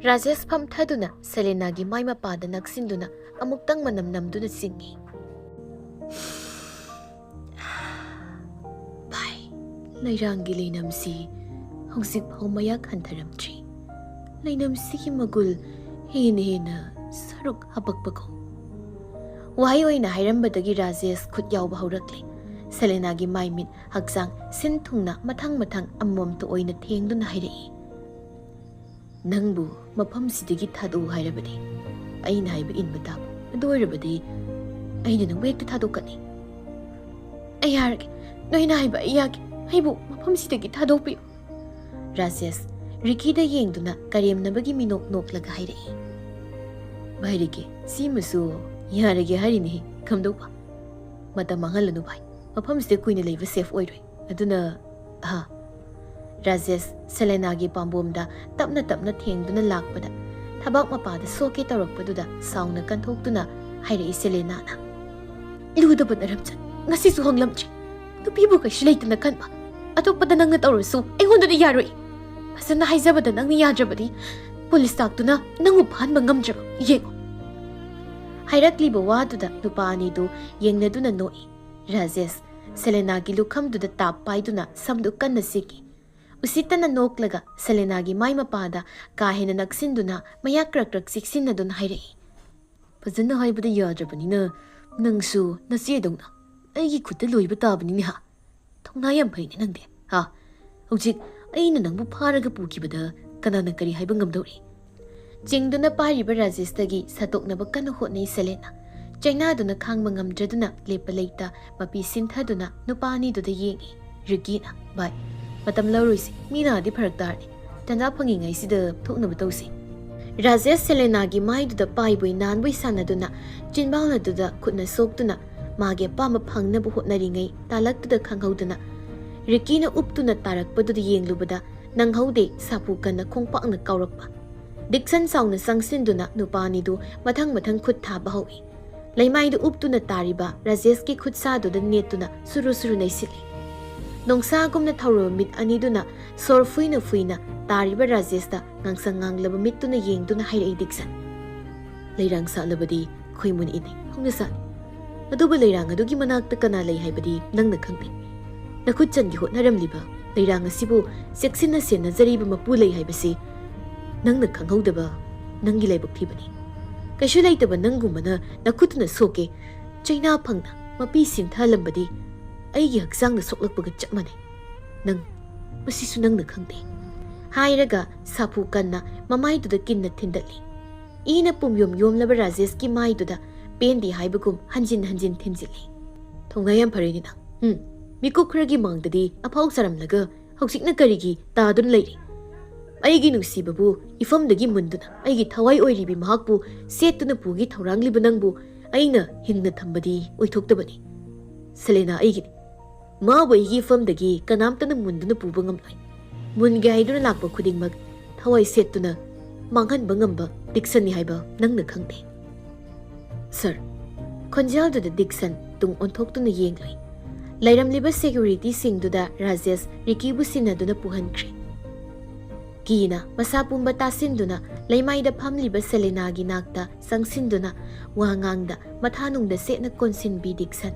ꯔꯥꯖꯦꯁ ꯐꯝꯊꯗꯨꯅ ꯁꯦꯂꯦꯅꯥꯒꯤ ꯃꯥꯏ ꯃꯄꯥꯗ ꯅꯛꯁꯤꯟꯗꯨꯅ ꯑꯃꯨꯛꯇꯪ ꯃꯅꯝ ꯅꯝꯗꯨꯅ ꯆꯤꯡꯏ꯫ ꯚꯥꯏ, ꯂꯩꯔꯥꯡꯒꯤ ꯂꯩꯅꯝꯁꯤ ꯍꯧꯖꯤꯛꯐꯥꯎ ꯃꯌꯥꯛ ꯍꯟꯊꯔꯝꯗ꯭ꯔꯤ꯫ ꯂꯩꯅꯝꯁꯤꯒꯤ ꯃꯒꯨꯜ ꯍꯦꯟꯅ ꯍꯦꯟꯅ ꯁꯔꯨꯛ ꯍꯥꯄꯛꯄꯒꯨꯝ꯫ ꯋꯥꯍꯩ ꯑꯣꯏꯅ ꯍꯥꯏꯔꯝꯕꯗꯒꯤ ꯔꯥꯖꯦꯁ ꯈꯨꯠ ꯌꯥꯎꯕ ꯍꯧꯔꯛꯂꯦ꯫ ꯁꯦꯂꯦꯅꯥꯒꯤ ꯃꯥꯏ ꯃꯤꯠ ꯍꯛꯆꯥꯡ ꯁꯤꯟ ꯊꯨꯡꯅ ꯃꯊꯪ ꯃꯊꯪ ꯑꯃꯃꯝꯇ ꯑꯣꯏꯅ ꯊꯦꯡꯗꯨꯅ ꯍꯥꯏꯔꯛꯏ, "ꯅꯪꯕꯨ ꯃꯐꯝꯁꯤꯗꯒꯤ ꯊꯥꯗꯣꯛꯎ ꯍꯥꯏꯔꯕꯗꯤ ꯑꯩꯅ ꯍꯥꯏꯕ ꯏꯟꯕ ꯇꯥꯕ꯫ ꯑꯗꯨ ꯑꯣꯏꯔꯕꯗꯤ ꯑꯩꯅ ꯅꯪꯕꯨ ꯍꯦꯛꯇ ꯊꯥꯗꯣꯛꯀꯅꯤ꯫" "ꯑꯩ ꯌꯥꯔꯒꯦ, ꯅꯣꯏꯅ ꯍꯥꯏꯕ ꯑꯩ ꯌꯥꯒꯦ꯫ ꯑꯩꯕꯨ ꯃꯐꯝꯁꯤꯗꯒꯤ ꯊꯥꯗꯣꯛꯄꯤꯌꯨ꯫" ꯔꯥꯖꯦꯁ ꯔꯤꯀꯤꯗ ꯌꯦꯡꯗꯨꯅ ꯀꯔꯦꯝꯅꯕꯒꯤ ꯃꯤꯅꯣꯛ ꯅꯣꯛꯂꯒ ꯍꯥꯏꯔꯛꯏ, "ꯚꯥꯏ ꯔꯤꯀꯤ, ꯁꯤꯃꯁꯨ ꯌꯥꯔꯒꯦ ꯍꯥꯏꯔꯤꯅꯦ ꯀꯝꯗꯧꯕ? ꯃꯇꯝ ꯃꯥꯡꯍꯜꯂꯅꯨ ꯚꯥꯏ, ꯃꯐꯝꯁꯤꯗ ꯀꯨꯏꯅ ꯂꯩꯕ ꯁꯦꯐ ꯑꯣꯏꯔꯣꯏ꯫ ꯑꯗꯨꯅ, ꯑꯍꯥ꯫" ꯔꯥꯖꯦꯁ ꯁꯦꯂꯦꯅꯥꯒꯤ ꯄꯥꯝꯕꯣꯝꯗ ꯇꯞꯅ ꯇꯞꯅ ꯊꯦꯡꯗꯨꯅ ꯂꯥꯛꯄꯗ ꯊꯕꯥꯛ ꯃꯄꯥꯗ ꯁꯣꯛꯀꯦ ꯇꯧꯔꯛꯄꯗꯨꯗ ꯁꯥꯎꯅ ꯀꯟꯊꯣꯛꯇꯨꯅ ꯍꯥꯏꯔꯛꯏ ꯁꯦꯂꯦꯅꯥꯅ, "ꯂꯨꯗꯕ ꯅꯔꯝꯆꯠ, ꯉꯁꯤꯁꯨ ꯍꯣꯡꯂꯝꯗ꯭ꯔꯤ꯫ ꯅꯨꯄꯤꯕꯨ ꯀꯩꯁꯨ ꯂꯩꯇꯅ ꯈꯟꯕ꯫ ꯑꯇꯣꯞꯄꯗ ꯅꯪꯅ ꯇꯧꯔꯁꯨ ꯑꯩꯉꯣꯟꯗꯗꯤ ꯌꯥꯔꯣꯏ꯫ ꯐꯖꯅ ꯍꯥꯏꯖꯕꯗ ꯅꯪꯅ ꯌꯥꯗ꯭ꯔꯕꯗꯤ ꯄꯨꯂꯤꯁ ꯇꯥꯛꯇꯨꯅ ꯅꯪꯕꯨ ꯐꯥꯍꯟꯕ ꯉꯝꯗ꯭ꯔꯕ ꯌꯦꯡꯉꯨ꯫" ꯍꯥꯏꯔꯛꯂꯤꯕ ꯋꯥꯗꯨꯗ ꯅꯨꯄꯥ ꯑꯅꯤꯗꯨ ꯌꯦꯡꯅꯗꯨꯅ ꯅꯣꯛꯏ꯫ ꯔꯥꯖꯦꯁ ꯁꯦꯂꯦꯅꯥꯒꯤ ꯂꯨꯈꯝꯗꯨꯗ ꯇꯥꯞ ꯄꯥꯏꯗꯨꯅ ꯁꯝꯗꯨ ꯀꯟꯅ ꯁꯤꯛꯏ꯫ ꯎꯁꯤꯠꯇꯅ ꯅꯣꯛꯂꯒ ꯁꯦꯂꯦꯅꯥꯒꯤ ꯃꯥꯏ ꯃꯄꯥꯗ ꯀꯥ ꯍꯦꯟꯅ ꯅꯛꯁꯤꯟꯗꯨꯅ ꯃꯌꯥ ꯀ꯭ꯔꯛ ꯀ꯭ꯔꯛ ꯆꯤꯛꯁꯤꯟꯅꯗꯨꯅ ꯍꯥꯏꯔꯛꯏ, "ꯐꯖꯅ ꯍꯥꯏꯕꯗ ꯌꯥꯗ꯭ꯔꯕꯅꯤꯅ ꯅꯪꯁꯨ ꯅꯆꯦꯗꯧꯅ ꯑꯩꯒꯤ ꯈꯨꯠꯇ ꯂꯣꯏꯕ ꯇꯥꯕꯅꯤꯅꯦ ꯍꯥ? ꯊꯧꯅꯥ ꯌꯥꯝ ꯐꯩꯅꯦ ꯅꯪꯗꯤ ꯍꯥ? ꯍꯧꯖꯤꯛ ꯑꯩꯅ ꯅꯪꯕꯨ ꯐꯥꯔꯒ ꯄꯨꯈꯤꯕꯗ ꯀꯅꯥꯅ ꯀꯔꯤ ꯍꯥꯏꯕ ꯉꯝꯗꯧꯔꯤ?" ꯆꯤꯡꯗꯨꯅ ꯄꯥꯏꯔꯤꯕ ꯔꯥꯖꯦꯁꯇꯒꯤ ꯁꯠꯇꯣꯛꯅꯕ ꯀꯟꯅ ꯍꯣꯠꯅꯩ ꯁꯦꯂꯦꯅꯥ꯫ ꯆꯩꯅꯥꯗꯨꯅ ꯈꯥꯡꯕ ꯉꯝꯗ꯭ꯔꯗꯨꯅ ꯂꯦꯞꯄ ꯂꯩꯇ ꯃꯄꯤ ꯁꯤꯟꯊꯗꯨꯅ ꯅꯨꯄꯥ ꯑꯅꯤꯗꯨꯗ ꯌꯦꯡꯏ꯫ ꯔꯤꯀꯤꯅ, "ꯚꯥꯏ, ꯃꯇꯝ ꯂꯧꯔꯣꯏꯁꯤ, ꯃꯤ ꯂꯥꯛꯑꯗꯤ ꯐꯔꯛ ꯇꯥꯔꯅꯤ꯫ ꯇꯟꯖꯥ ꯐꯪꯉꯤꯉꯩꯁꯤꯗ ꯊꯣꯛꯅꯕ ꯇꯧꯁꯤ꯫" ꯔꯥꯖꯦꯁ ꯁꯦꯂꯦꯅꯥꯒꯤ ꯃꯥꯏꯗꯨꯗ ꯄꯥꯏꯕꯣꯏ ꯅꯥꯟꯕꯣꯏ ꯁꯥꯟꯅꯗꯨꯅ ꯆꯤꯟꯕꯥꯜ ꯑꯗꯨꯗ ꯈꯨꯠꯅ ꯁꯣꯛꯇꯨꯅ ꯃꯥꯒꯤ ꯑꯄꯥꯝꯕ ꯐꯪꯅꯕ ꯍꯣꯠꯅꯔꯤꯉꯩ ꯇꯥꯂꯛꯇꯨꯗ ꯈꯪꯍꯧꯗꯅ ꯔꯤꯀꯤꯅ ꯎꯞꯇꯨꯅ ꯇꯥꯔꯛꯄꯗꯨꯗ ꯌꯦꯡꯂꯨꯕꯗ ꯅꯪꯍꯧꯗꯦ ꯁꯥꯐꯨ ꯀꯟꯅ ꯈꯣꯡꯄꯥꯛꯅ ꯀꯥꯎꯔꯛꯄ꯫ ꯗꯤꯛꯁꯟ ꯆꯥꯎꯅ ꯆꯪꯁꯤꯟꯗꯨꯅ ꯅꯨꯄꯥ ꯑꯅꯤꯗꯨ ꯃꯊꯪ ꯃꯊꯪ ꯈꯨꯠ ꯊꯥꯕ ꯍꯧꯏ꯫ ꯂꯩꯃꯥꯏꯗ ꯎꯞꯇꯨꯅ ꯇꯥꯔꯤꯕ ꯔꯥꯖꯦꯁꯀꯤ ꯈꯨꯠꯁꯥꯗꯨꯗ ꯅꯦꯠꯇꯨꯅ ꯁꯨꯔꯨ ꯁꯨꯔꯨ ꯅꯩꯁꯤꯜꯂꯤ꯫ ꯅꯣꯡꯁꯥꯒꯨꯝꯅ ꯊꯧꯔꯕ ꯃꯤꯠ ꯑꯅꯤꯗꯨꯅ ꯁꯣꯔ ꯐꯨꯏꯅ ꯐꯨꯏꯅ ꯇꯥꯔꯤꯕ ꯔꯥꯖꯦꯁꯇ ꯉꯥꯡꯁꯪ ꯉꯥꯡꯂꯕ ꯃꯤꯠꯇꯨꯅ ꯌꯦꯡꯗꯨꯅ ꯍꯥꯏꯔꯛꯏ ꯗꯤꯛꯁꯟ꯫ "ꯂꯩꯔꯥꯡ ꯁꯥꯠꯂꯕꯗꯤ ꯈꯣꯏꯃꯨꯟ ꯏꯅꯩ ꯍꯧꯅ ꯁꯥꯠꯂꯤ꯫ ꯑꯗꯨꯕꯨ ꯂꯩꯔꯥꯡ ꯑꯗꯨꯒꯤ ꯃꯅꯥꯛꯇ ꯀꯅꯥ ꯂꯩ ꯍꯥꯏꯕꯗꯤ ꯅꯪꯅ ꯈꯪꯗꯦ꯫ ꯅꯈꯨꯠꯆꯟꯒꯤ ꯍꯣꯠꯅꯔꯝꯂꯤꯕ ꯂꯩꯔꯥꯡ ꯑꯁꯤꯕꯨ ꯆꯦꯛꯁꯤꯟꯅ ꯁꯦꯟꯅꯖꯔꯤꯕ ꯃꯄꯨ ꯂꯩ ꯍꯥꯏꯕꯁꯤ ꯅꯪꯅ ꯈꯪꯍꯧꯗꯕ ꯅꯪꯒꯤ ꯂꯥꯏꯕꯛ ꯊꯤꯕꯅꯤ꯫ ꯀꯩꯁꯨ ꯂꯩꯇꯕ ꯅꯪꯒꯨꯝꯕꯅ ꯅꯈꯨꯠꯇꯨꯅ ꯁꯣꯛꯀꯦ, ꯆꯩꯅꯥ ꯐꯪꯅ ꯃꯄꯤ ꯁꯤꯟꯊꯍꯜꯂꯝꯕꯗꯤ ꯑꯩꯒꯤ ꯍꯛꯆꯥꯡꯗ ꯁꯣꯛꯂꯛꯄꯒ ꯆꯞ ꯃꯥꯟꯅꯩ꯫ ꯅꯪ, ꯃꯁꯤꯁꯨ ꯅꯪꯅ ꯈꯪꯗꯦ꯫" ꯍꯥꯏꯔꯒ ꯁꯥꯐꯨ ꯀꯟꯅ ꯃꯃꯥꯏꯗꯨꯗ ꯀꯤꯟꯅ ꯊꯤꯟꯗꯠꯂꯤ꯫ ꯏꯅ ꯄꯨꯝꯌꯣꯝ ꯌꯣꯝꯂꯕ ꯔꯥꯖꯦꯁꯀꯤ ꯃꯥꯏꯗꯨꯗ ꯄꯦꯟꯗꯦ ꯍꯥꯏꯕꯒꯨꯝ ꯍꯟꯖꯤꯟ ꯍꯟꯖꯤꯟ ꯊꯤꯟꯖꯤꯜꯂꯤ꯫ "ꯊꯧꯅꯥ ꯌꯥꯝ ꯐꯔꯦꯅꯦ ꯅꯪ꯫ ꯎꯝ, ꯃꯤꯀꯨꯞ ꯈꯔꯒꯤ ꯃꯥꯡꯗꯗꯤ ꯑꯐꯥꯎ ꯁꯥꯔꯝꯂꯒ ꯍꯧꯖꯤꯛꯅ ꯀꯔꯤꯒꯤ ꯇꯥꯗꯨꯅ ꯂꯩꯔꯤ? ꯑꯩꯒꯤ ꯅꯨꯡꯁꯤꯕꯕꯨ ꯏꯐꯝꯗꯒꯤ ꯃꯨꯟꯗꯨꯅ ꯑꯩꯒꯤ ꯊꯋꯥꯏ ꯑꯣꯏꯔꯤꯕꯤ ꯃꯍꯥꯛꯄꯨ ꯁꯦꯠꯇꯨꯅ ꯄꯨꯒꯦ ꯊꯧꯔꯥꯡꯂꯤꯕ ꯅꯪꯕꯨ ꯑꯩꯅ ꯍꯤꯡꯅ ꯊꯝꯕꯗꯤ ꯑꯣꯏꯊꯣꯛꯇꯕꯅꯤ꯫ ꯁꯦꯂꯦꯅꯥ ꯑꯩꯒꯤꯅꯤ꯫ ꯃꯥꯕꯨ ꯑꯩꯒꯤ ꯏꯐꯝꯗꯒꯤ ꯀꯅꯥꯝꯇꯅ ꯃꯨꯟꯗꯨꯅ ꯄꯨꯕ ꯉꯝꯂꯣꯏ꯫ ꯃꯨꯟꯒꯦ ꯍꯥꯏꯗꯨꯅ ꯂꯥꯛꯄ ꯈꯨꯗꯤꯡꯃꯛ ꯊꯋꯥꯏ ꯁꯦꯠꯇꯨꯅ ꯃꯥꯡꯍꯟꯕ ꯉꯝꯕ ꯗꯤꯛꯁꯟꯅꯤ ꯍꯥꯏꯕ ꯅꯪꯅ ꯈꯪꯗꯦ꯫ ꯁꯥꯔ꯫" ꯈꯣꯟꯖꯦꯜꯗꯨꯗ ꯗꯤꯛꯁꯟ ꯇꯨꯡ ꯑꯣꯟꯊꯣꯛꯇꯨꯅ ꯌꯦꯡꯂꯨꯏ꯫ ꯂꯩꯔꯝꯂꯤꯕ ꯁꯦꯀ꯭ꯌꯨꯔꯤꯇꯤꯁꯤꯡꯗꯨꯗ ꯔꯥꯖꯦꯁ ꯔꯤꯀꯤꯕꯨ ꯁꯤꯟꯅꯗꯨꯅ ꯄꯨꯍꯟꯈ꯭ꯔꯦ꯫ ꯀꯤꯅ ꯃꯁꯥ ꯄꯨꯝꯕ ꯇꯥꯁꯤꯟꯗꯨꯅ ꯂꯩꯃꯥꯏꯗ ꯐꯝꯂꯤꯕ ꯁꯦꯂꯦꯅꯥꯒꯤ ꯅꯥꯛꯇ ꯆꯪꯁꯤꯟꯗꯨꯅ ꯋꯥ ꯉꯥꯡꯗ ꯃꯊꯥꯅꯨꯡꯗ ꯁꯦꯠꯅ ꯀꯣꯟꯁꯤꯟꯕꯤ ꯗꯤꯛꯁꯟ꯫